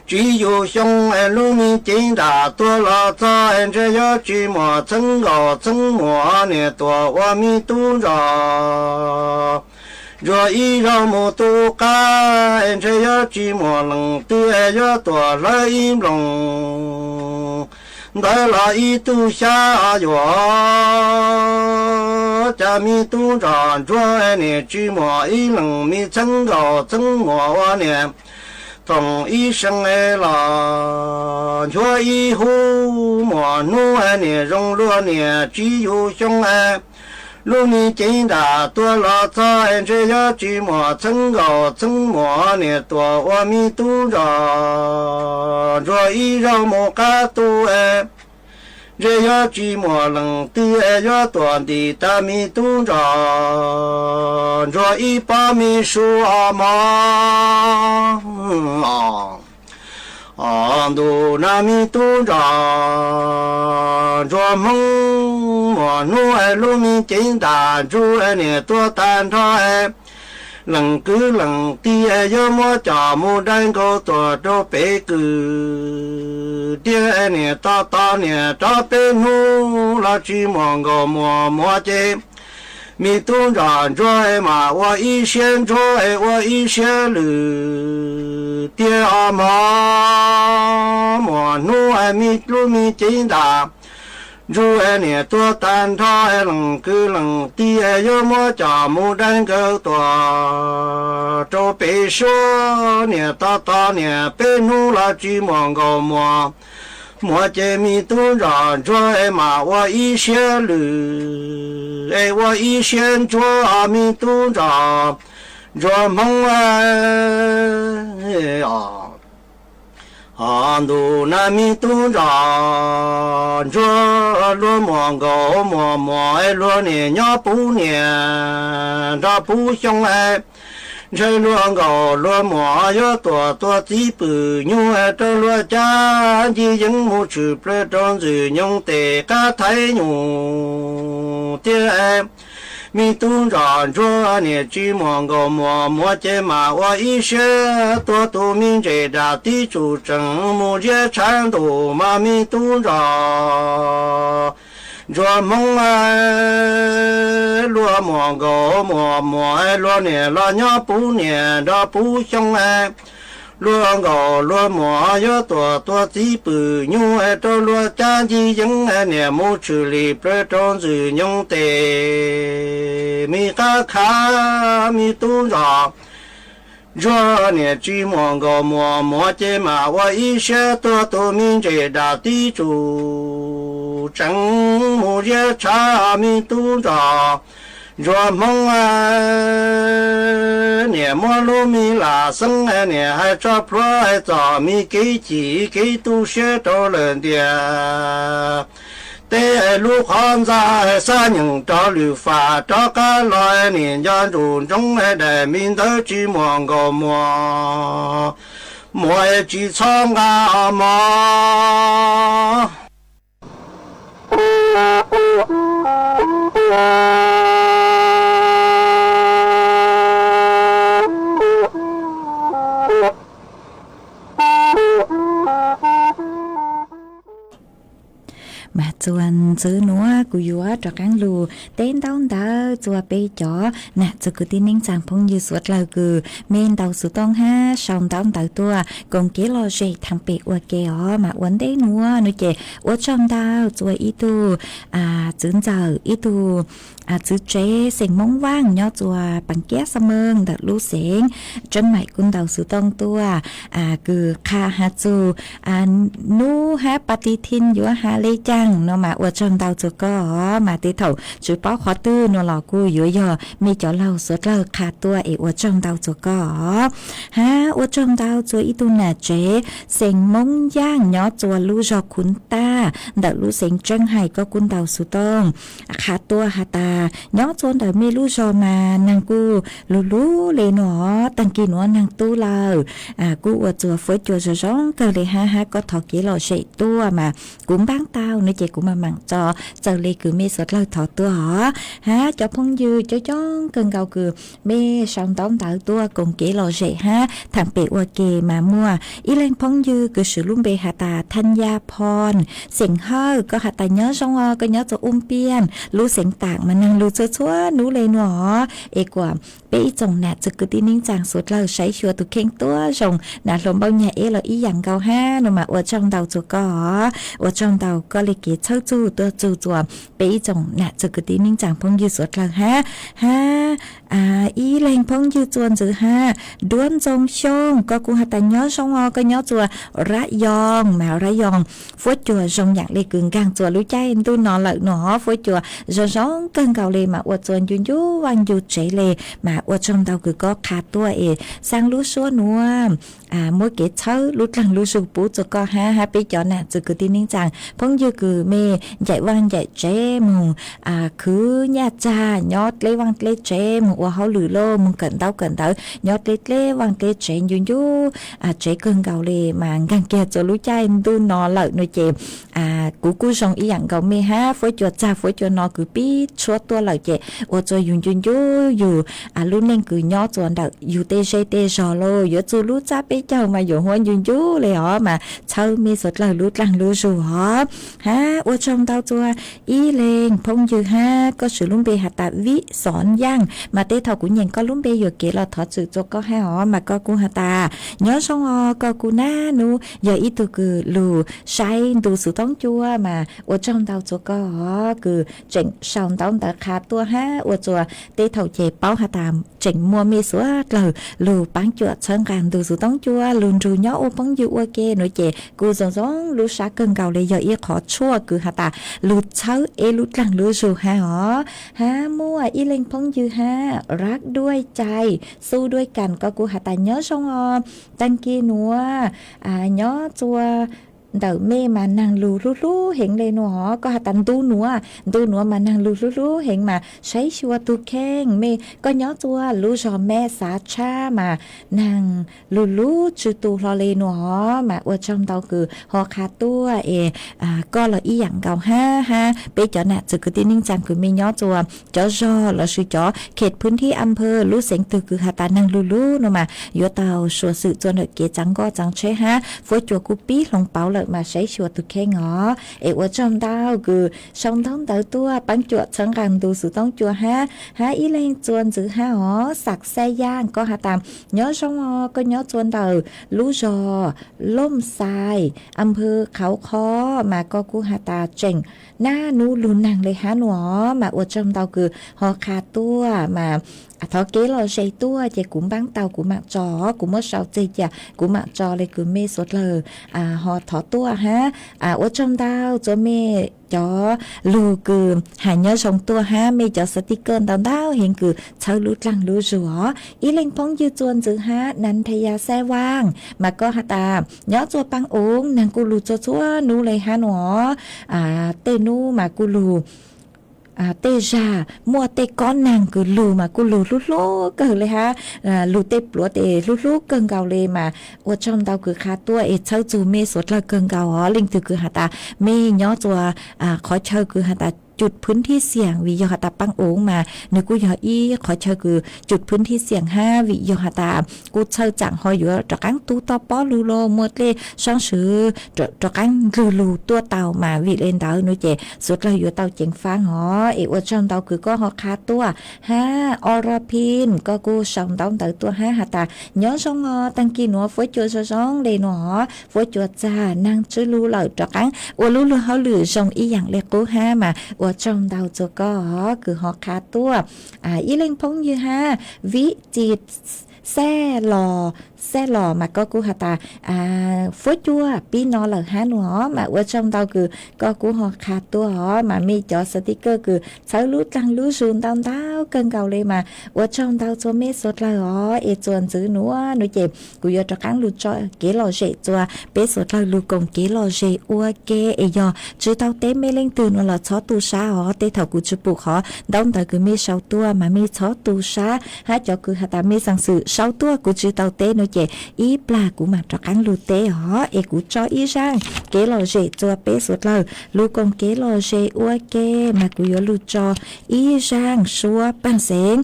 tsis yug xyoo, lub me cev nram tuag los txog, ntshe yuav tsis muaj txheeb nkaus txheeb muam, niam tuam ua me tub ntsoj ntsuag ib zaug mus tu qab, ntshe yuav tsis muaj leej twg yuav tuam hlawv ib nplooj ntawd los ib tug xyab yuam. Cas me tub ntsoj ntsuag niam tsis muaj ib leeg me txheeb nkaus txheeb muam ua niam thoom ib seem los nchuav ib hub, muaj hnub niam zoo luag niam tsis yug xyoo, lub me cev nram tuag los txog, ntshe yuav tsis muaj txheeb nkaus txheeb muam, niam tuam ua me tub ntsoj ntsuag ib zaug mus qab tu, ntshe yuav tsis muaj leej twg yuav tuam ntim tag me tub ntsoj ntsuag ib pob me su os mog. Os ntuj na me tub ntsoj ntsuag Hmoob, muaj hnub lub me cev nram ntsuag niam tuag tag nrho, leej kwv leej tij yuav muab coj mus dai nkaus tuag rau pem kwv tiag, niam tos tos niam rov peb hnub los tsis muaj nkaus muam muam ces me tub ntsoj ntsuag mas ua ib siab ntsuag ua ib siab lwj tiag os mog. Muaj hnub me lub me cev nram ntsuag niam tuag tag nrho, leej kwv leej tij yuav muab coj mus dai nkaus tuag rau pem suab, niam tos tos niam peb hnub los tsis muaj nkaus muam muam ces me tub ntsoj ntsuag mas ua ib siab lwj es ua ib siab ntsuag, me tub ntsoj ntsuag Hmoob os. Os ntuj na me tub ntsoj ntsuag, luag muaj nkaus muam muam luag niam nyob puv niam nrog puv xyoo, ntshe luag nkaus luag muam yuav tuam tua txiv pwm nyuj rau luag cab ncig yeeb mus tshwm plawg rau ntxwg nyoog tes qab thaiv nyuj tiag. Me tub ntsoj ntsuag niam tsis muaj nkaus muam muam ces mas ua ib siab tuag tus me ntses dam tib tsum tseem mus ziab tshav ntuj mas me tub ntsoj ntsuag Hmoob luag muaj nkaus muam muam luag niam los nyob puv niam nrog puv xyoo, luag nkaus luag muam yuav tuam tua txiv pwm nyuj rau luag cab ncig yeeb niam mus tshwm lim plawg rau ntxwg nyoog tes me qab khav. Me tub ntsoj ntsuag niam tsis muaj nkaus muam muam ces mas ua ib siab tuag tus me ntses dam tib tsum tseem mus ziab tshav. Me tub ntsoj ntsuag Hmoob niam muab lub me lam xeeb niam hais tso plhuav txog me kev chim kev tu siab rau lawm ntiag. Teb lub qhov ntxa xab nyeem rov lwm fam rov qab los niam nco ntsuj ntsoov daim me ntawv tsis muaj nkaus muam muam tsis txhob nqa mog. Mas txuas ntxiv nuav kuv yuav rov qaab lug teb ntaub ntawv rua peb cov nam txwg kwv tij neej tsaa phooj ywg suav dlawg kws mej ntaus xuv tooj hab sau ntaub ntawv tuaj koom kev lom zem thaam pem ua ke os. Mas ua ntej nuav nuav ces ua tsaug ntau rua ib tug txwv ntxawm, ib tug txwv tsev xeem Moob Vaaj nyob rua Paas Kiab Xa Meej ntawm lub xeev Tseeb Maim kuj ntaus xuv tooj tuaj kws qha has txug nub hab pa ti thin yuav has le caag no mas ua tsaug ntau rua koj os. Mas tej thaum tsi paub qhov twg nuav los kuj yuav yog mej cov laug suav dlawg qha tuaj es ua tsaug ntau rua koj os. Hab ua tsaug ntau rua ib tug nam tsev xeem Moob Yaaj nyob rua lub zog Khuv Taj ntawm lub xeev Tseeb Hais, koj kuj ntaus xuv tooj qha tuaj has tas nyob rua ntawm mej lub zog mas naag kuj lug lug le nuav, taag kis nuav naag tub lawm, kuj ua rua fuab cua zoo zoo kawg le hab, hab koj thov kev lom zem tuaj mas kuv npaab tau nuav ces kuv maam maam tso raws le kws mej suav dlawg thov tuaj os. Hab cov phooj ywg coob coob kawg nkaus kws mej sau ntaub ntawv tuaj koom kev lom zem hab thaam pem ua ke mas muaj ib leeg phooj ywg kws swv lub npe has tas Thaj Yaj Phoo xeem Hawj, koj has tas nyob zoo os, koj nyob rua Ub Piaj lub xeev Taam mas naag lug txhua txhua nub le nuav os. Es kuas peb ib tsoom nam txwg kwv tij neej tsaa suav dlawg saib xyuas tus kheej tuab zoo, nam hluas npauj nyag eb los ib yaam nkaus hab no mas ua tsaug ntau rua koj os. Ua tsaug ntau koj le kev txhawb txug tuaj txug rua peb ib tsoom nam txwg kwv tij neej tsaa phooj ywg suav dlawg hab. Hab ib leeg phooj ywg rua ntxiv hab, Duab Ntxoo Xyooj, koj kuj has tas nyob zoo os, koj nyob rua Rab Yoo mas Rab Yoo fuab cua zoo yaam le kws nkaag rua lub caij ntuj no lawm nuav, fuab cua zoo zoo kawg nkaus le mas ua rua ncu ncu vaaj ncu tsev le. Mas ua tsaug ntau kws koj qha tuaj es xaa lub suab nuav muab kev txhawb lub dlaag lub zug pub rua koj hab, hab peb cov nam txwg kwv tij neej tsaa phooj ywg kws mej ncaim vaaj ncaim tsev moog khwv nyaj tsag nyob dleb vaaj dleb tsev, moog ua hauj lwm lauj moog kawm ntaub kawm ntawv nyob dleb dleb vaaj dleb tsev, ncu ncu tsev kawg nkaus le mas nkaag kiag rua lub caij ntuj no lawm nuav ces kuv kuj zoo ib yaam nkaus mej hab, fuab cua tsag fuab cua no kws pib tshuab tuaj lawm ces ua rua yus ncu ncu yus lub neej kws nyob rua ntawm yus tej zej tej zog lauj, yuav txug lub tsab peb caug mas yuav huab ncu ncu le os, mas txhawb mej suav dlawg lub dlaag lub zug os. Hab ua tsaug ntau rua ib leeg phooj ywg hab, koj swv lub npe has tas Vib Xov Yaaj, mas tej thaum kuv nyeem koj lub npe yuam kev los thov txim rua koj hab os. Mas koj kuj has tas nyob zoo os, koj kuj nab nub yog ib tug kws lug saib ntu xuv toob cua, mas ua tsaug ntau rua koj os kws tseem sau ntaub ntawv qha tuaj hab ua rua tej thaum ces paub has tas tseem muaj mej suav dlawg lug paab cuam txhawb nqaa ntu xuv toob cua, lug nrug nyob ua phooj ywg ua ke nuav ces kuj zoo zoo lub sab kawg nkaus le, yog ib qhov tshuaj kws has tas lug txhawb eb lub dlaag lub zug hab os. Hab muaj ib leeg phooj ywg hab, Rab Duaj Cai Xu Duaj Kas, koj kuj has tas nyob zoo os, taag kis nuav nyob rua ntawm mej mas naag lug hlub hlub heev le nuav os, koj has tas ntu nuav, ntu nuav mas naag lug hlub hlub heev mas saib xyuas tug kheej mej, koj nyob rua lub zog Meb Xav Tshab mas naag lug lug tsw tu hlo le nuav os. Mas ua tsaug ntau kws ho qha tuaj es koj los ib yaam nkaus hab, hab peb cov nam txwg kwv tij neej tsaa kws mej nyob rua cov zog lossis cov kheem phwv thib am phawv lub xeev twg kws has tas naag lug lug nuav mas yuav tau suav xwm rua ntawm kev tsaav nkoj tsaav tsheb hab fuab cua kuj pib hloov pauv lawm mas saib xyuas tug kheej os. Es ua tsaug ntau kws sau ntaub ntawv tuaj paab cuam txhawb nqaa ntu xuv toob cua hab, hab ib leeg rua ntxiv hab os, Xam Xab Yaaj, koj has tas nyob zoo os, koj nyob rua ntawm lub zog Looj Xais, am phawv Qhauv Qho, mas koj kuj has tas tseem nab nub lug naag le hab nuav os. Mas ua tsaug ntau kws ho qha tuaj mas thov kev lom zem tuaj ces kuv npaab tau kuv maam tso, kuv muab sau tseg cia kuv maam tso le kws mej suav dlawg ho thov tuaj hab. Ua tsaug ntau rua mej cov lug kws has nyob zoo tuaj hab mej cov sticker ntau ntau heev kws txhawb lub dlaag lub zug os. Ib leeg phooj ywg rua ntxiv hab, Nas Thas Yas Xab Vaaj, mas koj has tas nyob rua Paab Ub naag kuj lug txhua txhua nub le hab nuav os. Tej nub mas kuj lug tej zag muaj tej kob naag kws lug mas kuj lug hlub hlub kawg le hab, lug tej pluav tes hlub hlub kawg nkaus le mas ua tsaug ntau kws qha tuaj es txhawb txug mej suav dlawg kawg nkaus os. Leej twg kws has tas mej nyob rua qhov chaw kws has tas cus phwv thib xiam vim yog has tas paab uv mas nwg kuj yog ib qhov chaw kws cus phwv thib xiam hab vim yog has tas kuj txhawj tsaam ho yuav rov qaab tu toj pob lug los muaj dlej sab swv rov qaab ndlwg lug tuaj tau mas vim le ntawd nuav ces suav dlawg yuav tau ceev faab hov es ua tsaug ntau kws koj ho qha tuaj hab Orapin koj kuj sau ntaub ntawv tuaj hab has tas nyob zoo os, taag kis nuav fuab cua zoo zoo le nuav hov, fuab cua txag naag tswb lug lawm rov qaab ua lub luag hauj lwm zoo ib yaam le qub hab mas ua tsaug ntau rua koj kws ho qha tuaj. Ib leeg phooj ywg hab Vij Txi Xaj Los, Xaj Los mas koj kuj has tas fuab cua pib no lawm hab nuav hov mas ua tsaug ntau kws koj kuj ho qha tuaj hov mas mej cov sticker kws txhawb lub dlaag lub zug ntau ntau kawg nkaus le mas ua tsaug ntau rua mej suav dlawg hov es txuas ntxiv nuav nuav ces kuv yuav rov qaab lug tso kev lom zem rua peb suav dlawg lug koom kev lom zem ua ke es yog tsi tau teb mej leej twg nuav los txhob tu sab hov, tej thaum kuv tsi pum qhov ntaub ntawv kws mej sau tuaj mas mej txhob tu sab hab cov kws has tas mej xaam xwm sau tuaj kuv tsi tau teb nuav ces ib plag kuv mam rov qaab lug teb hov es kuv tso ib zaaj kev lom zem rua peb suav dlawg lug koom kev lom zem ua ke mas kuv yuav lug tso ib zaaj suab paaj xeev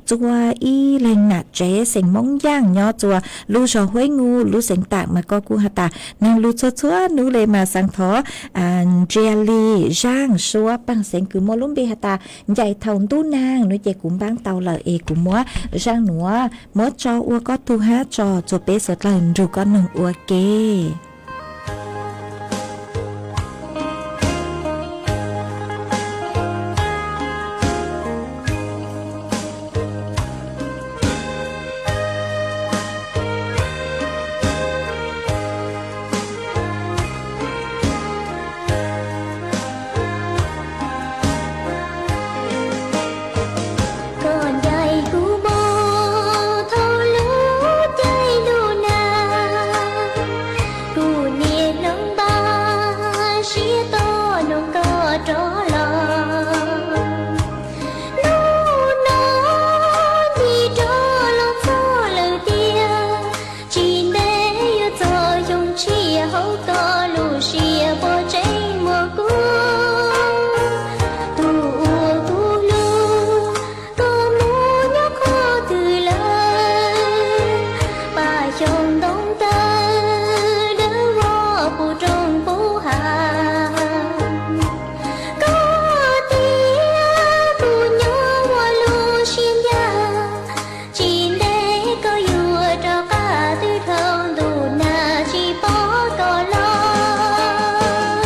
rua ib leeg nam tsev xeem Moob Yaaj nyob rua lub zog Huab Ngu lub xeev Taam mas koj kuj has tas naag lug txhua txhua nub le mas xaav thov ntsia li zaaj suab paaj xeev kws muaj lub npe has tas ncaim thaum ntuj naag nuav ces kuv npaab tau lawm es kuv muab zaaj nuav muab tso ua koj tug hab tso rua peb suav dlawg nrug koj noog ua ke. Koj ncaim kuv moog thaum lub caij ntuj nag, kuv niaj hloov npaj siab tos noog koj rov los. Hnub no ncig rov los txog lawm tiag, tsis ntev yuav txog xyoo tshiab hauv koj lub siab puas tseem muaj kuv. Tug uas kuv hlub, koj mus nyob qhov twg lawm? Paj xyooj ntoo tawg, dawb vog puv roob puv hav. Koj tias kuv nyob ua lub siab ncaj, tsis ntev koj yuav rov qab twb dhau ntuj nag tsis pom koj los.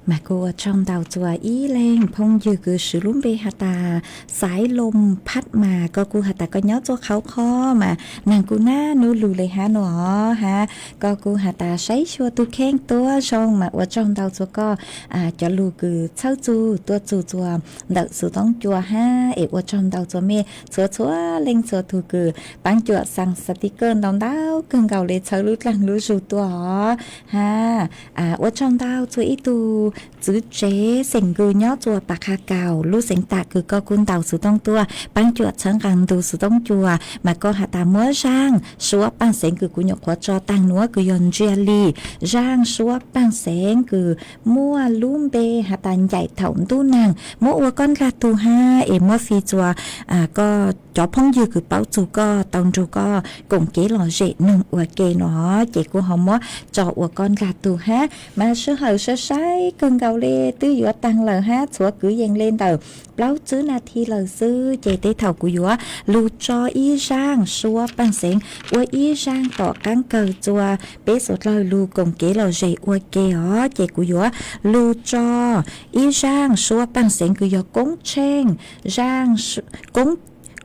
Mas kuv ua tsaug ntau txuas ib leeg phooj ywg kws swv lub npe has tas Xaiv Loos Phab Mas, koj kuj has tas koj nyob txuas qhauv qhov mas neeg kuj nab nub lug le hab nuav hab, koj kuj has tas saib xyuas tug kheej tuab zoo mas ua tsaug ntau txuas koj cov lug kws txhawb txug tuaj txug txuas ntawm xuv toob cua hab es ua tsaug ntau txuas mej txhua txhua leej txhua tug kws paab cuam xaa xav tiv kawj ntau ntau kawg nkaus le txhawb lub dlaag lub zug tuaj os hab. Ua tsaug ntau txuas ib tug txwv tsev xeem nkws nyob txuas Pas Qha Kaus lub xeev tas kws koj kuj ntaus xuv toob tuaj paab cuam txhawb nqaa ntug xuv toob cua mas koj has tas muab zaaj suab paaj xeev kws kuv nyuam qhuav tso taag nuav kws yog ntsia li zaaj suab paaj xeev kws muaj lub npe has tas ncaim thaum ntuj neeg muab ua koj dlaag tug hab es muab fij txuas koj cov phooj ywg kws paub txug koj tau nrug koj koom kev lom zem noog ua ke no ces kuj ho muab tso ua koj dlaag tug hab. Mas sij hawm sai sai kawg nkaus le twb yuav taag lawm hab txhuav kwv yees le ntawm plaub tsib nas this lawm xwb ces tej thaum kuv yuav lug tso ib zaaj suab paaj xeev ua ib zaaj tom qaab kawg txuas peb suav dlawg lug koom kev lom zem ua ke os ces kuv yuav lug tso ib zaaj suab paaj xeev kws yog koob tsheej, zaaj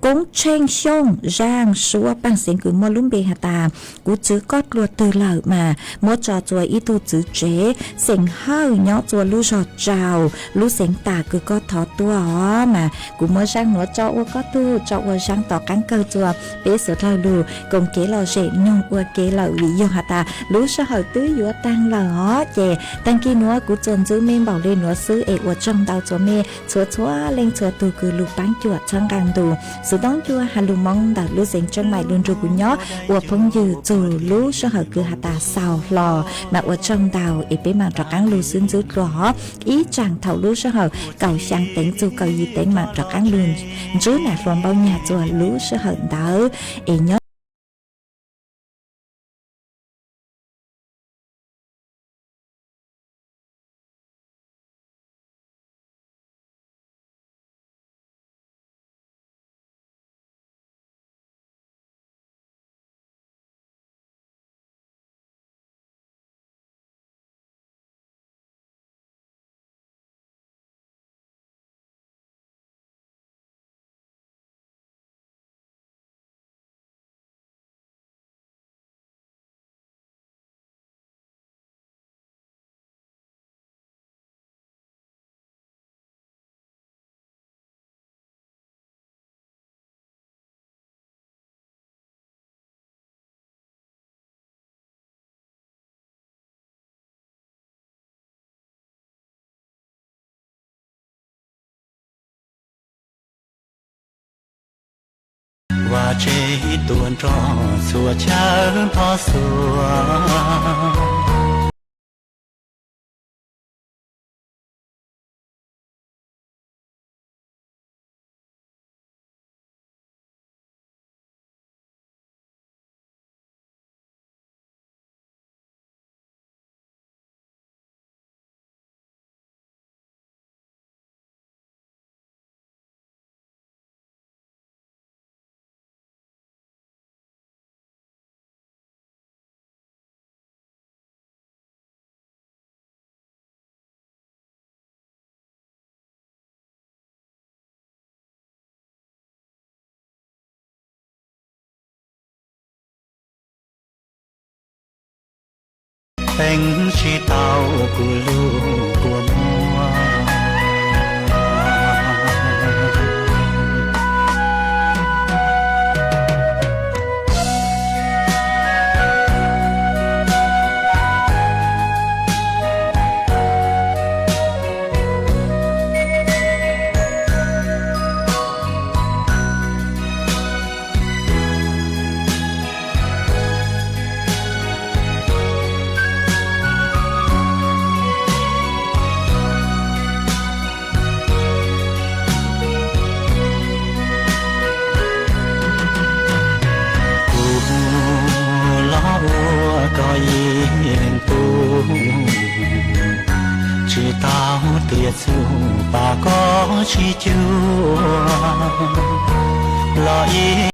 koob tsheej xyooj zaaj suab paaj xeev kws muaj lub npe has tas kuv txwv koj dlua twg lawm mas muab tso txuas ib tug txwv tsev xeem Hawj nyob txuas lub zog Tsaus lub xeev tas kws koj thov tuaj os mas kuv muab zaaj nuav tso ua koj tug tso ua zaaj tom qaab kawg txuas peb suav dlawg lug koom kev lom zem noog ua ke lawm vim yog has tas lub sij hawm twb yuav taag lawm os ces taag kis nuav kuv txuas ntxwv mej npaum le nuav xwb es ua tsaug ntau txuas mej txhua txhua leej txhua tug kws lug paab cuam txhawb nqaa ntug xuv toob cua has lug Moob ntawm lub xeev Tsheeb Maim lug nrug kuv nyob ua phooj ywg txug lub sij hawm kws has tas xaus hlo mas ua tsaug ntau es peb maam rov qaab lug xwb ntxwb dlua os. Ib tsaam thaum lub sij hawm kaum xyaa teev txug kaum yim teev maam rov qaab lug ntsib nam hluas npaum nyag txuas lub sij hawm ntawd es nyob Vaj tse tuaj nrog txhua chaw thov xuav. Peev tsis tau kuv lub kua muag. Kuv los ua koj ib leeg tug, tsis tau tias txuj pab koj tsis cuag los ib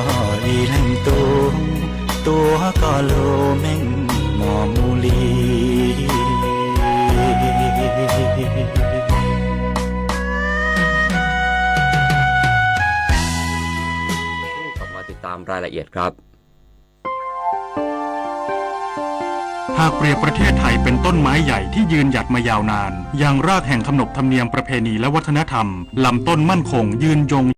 Ib leeg tub tuav koj lub meej mom mus li. มาติดตามรายละเอียดครับ หากเปรียบประเทศไทยเป็นต้นไม้ใหญ่ที่ยืนหยัดมายาวนาน ยังรากแห่งขนบธรรมเนียมประเพณีและวัฒนธรรม ลำต้นมั่นคงยืนยง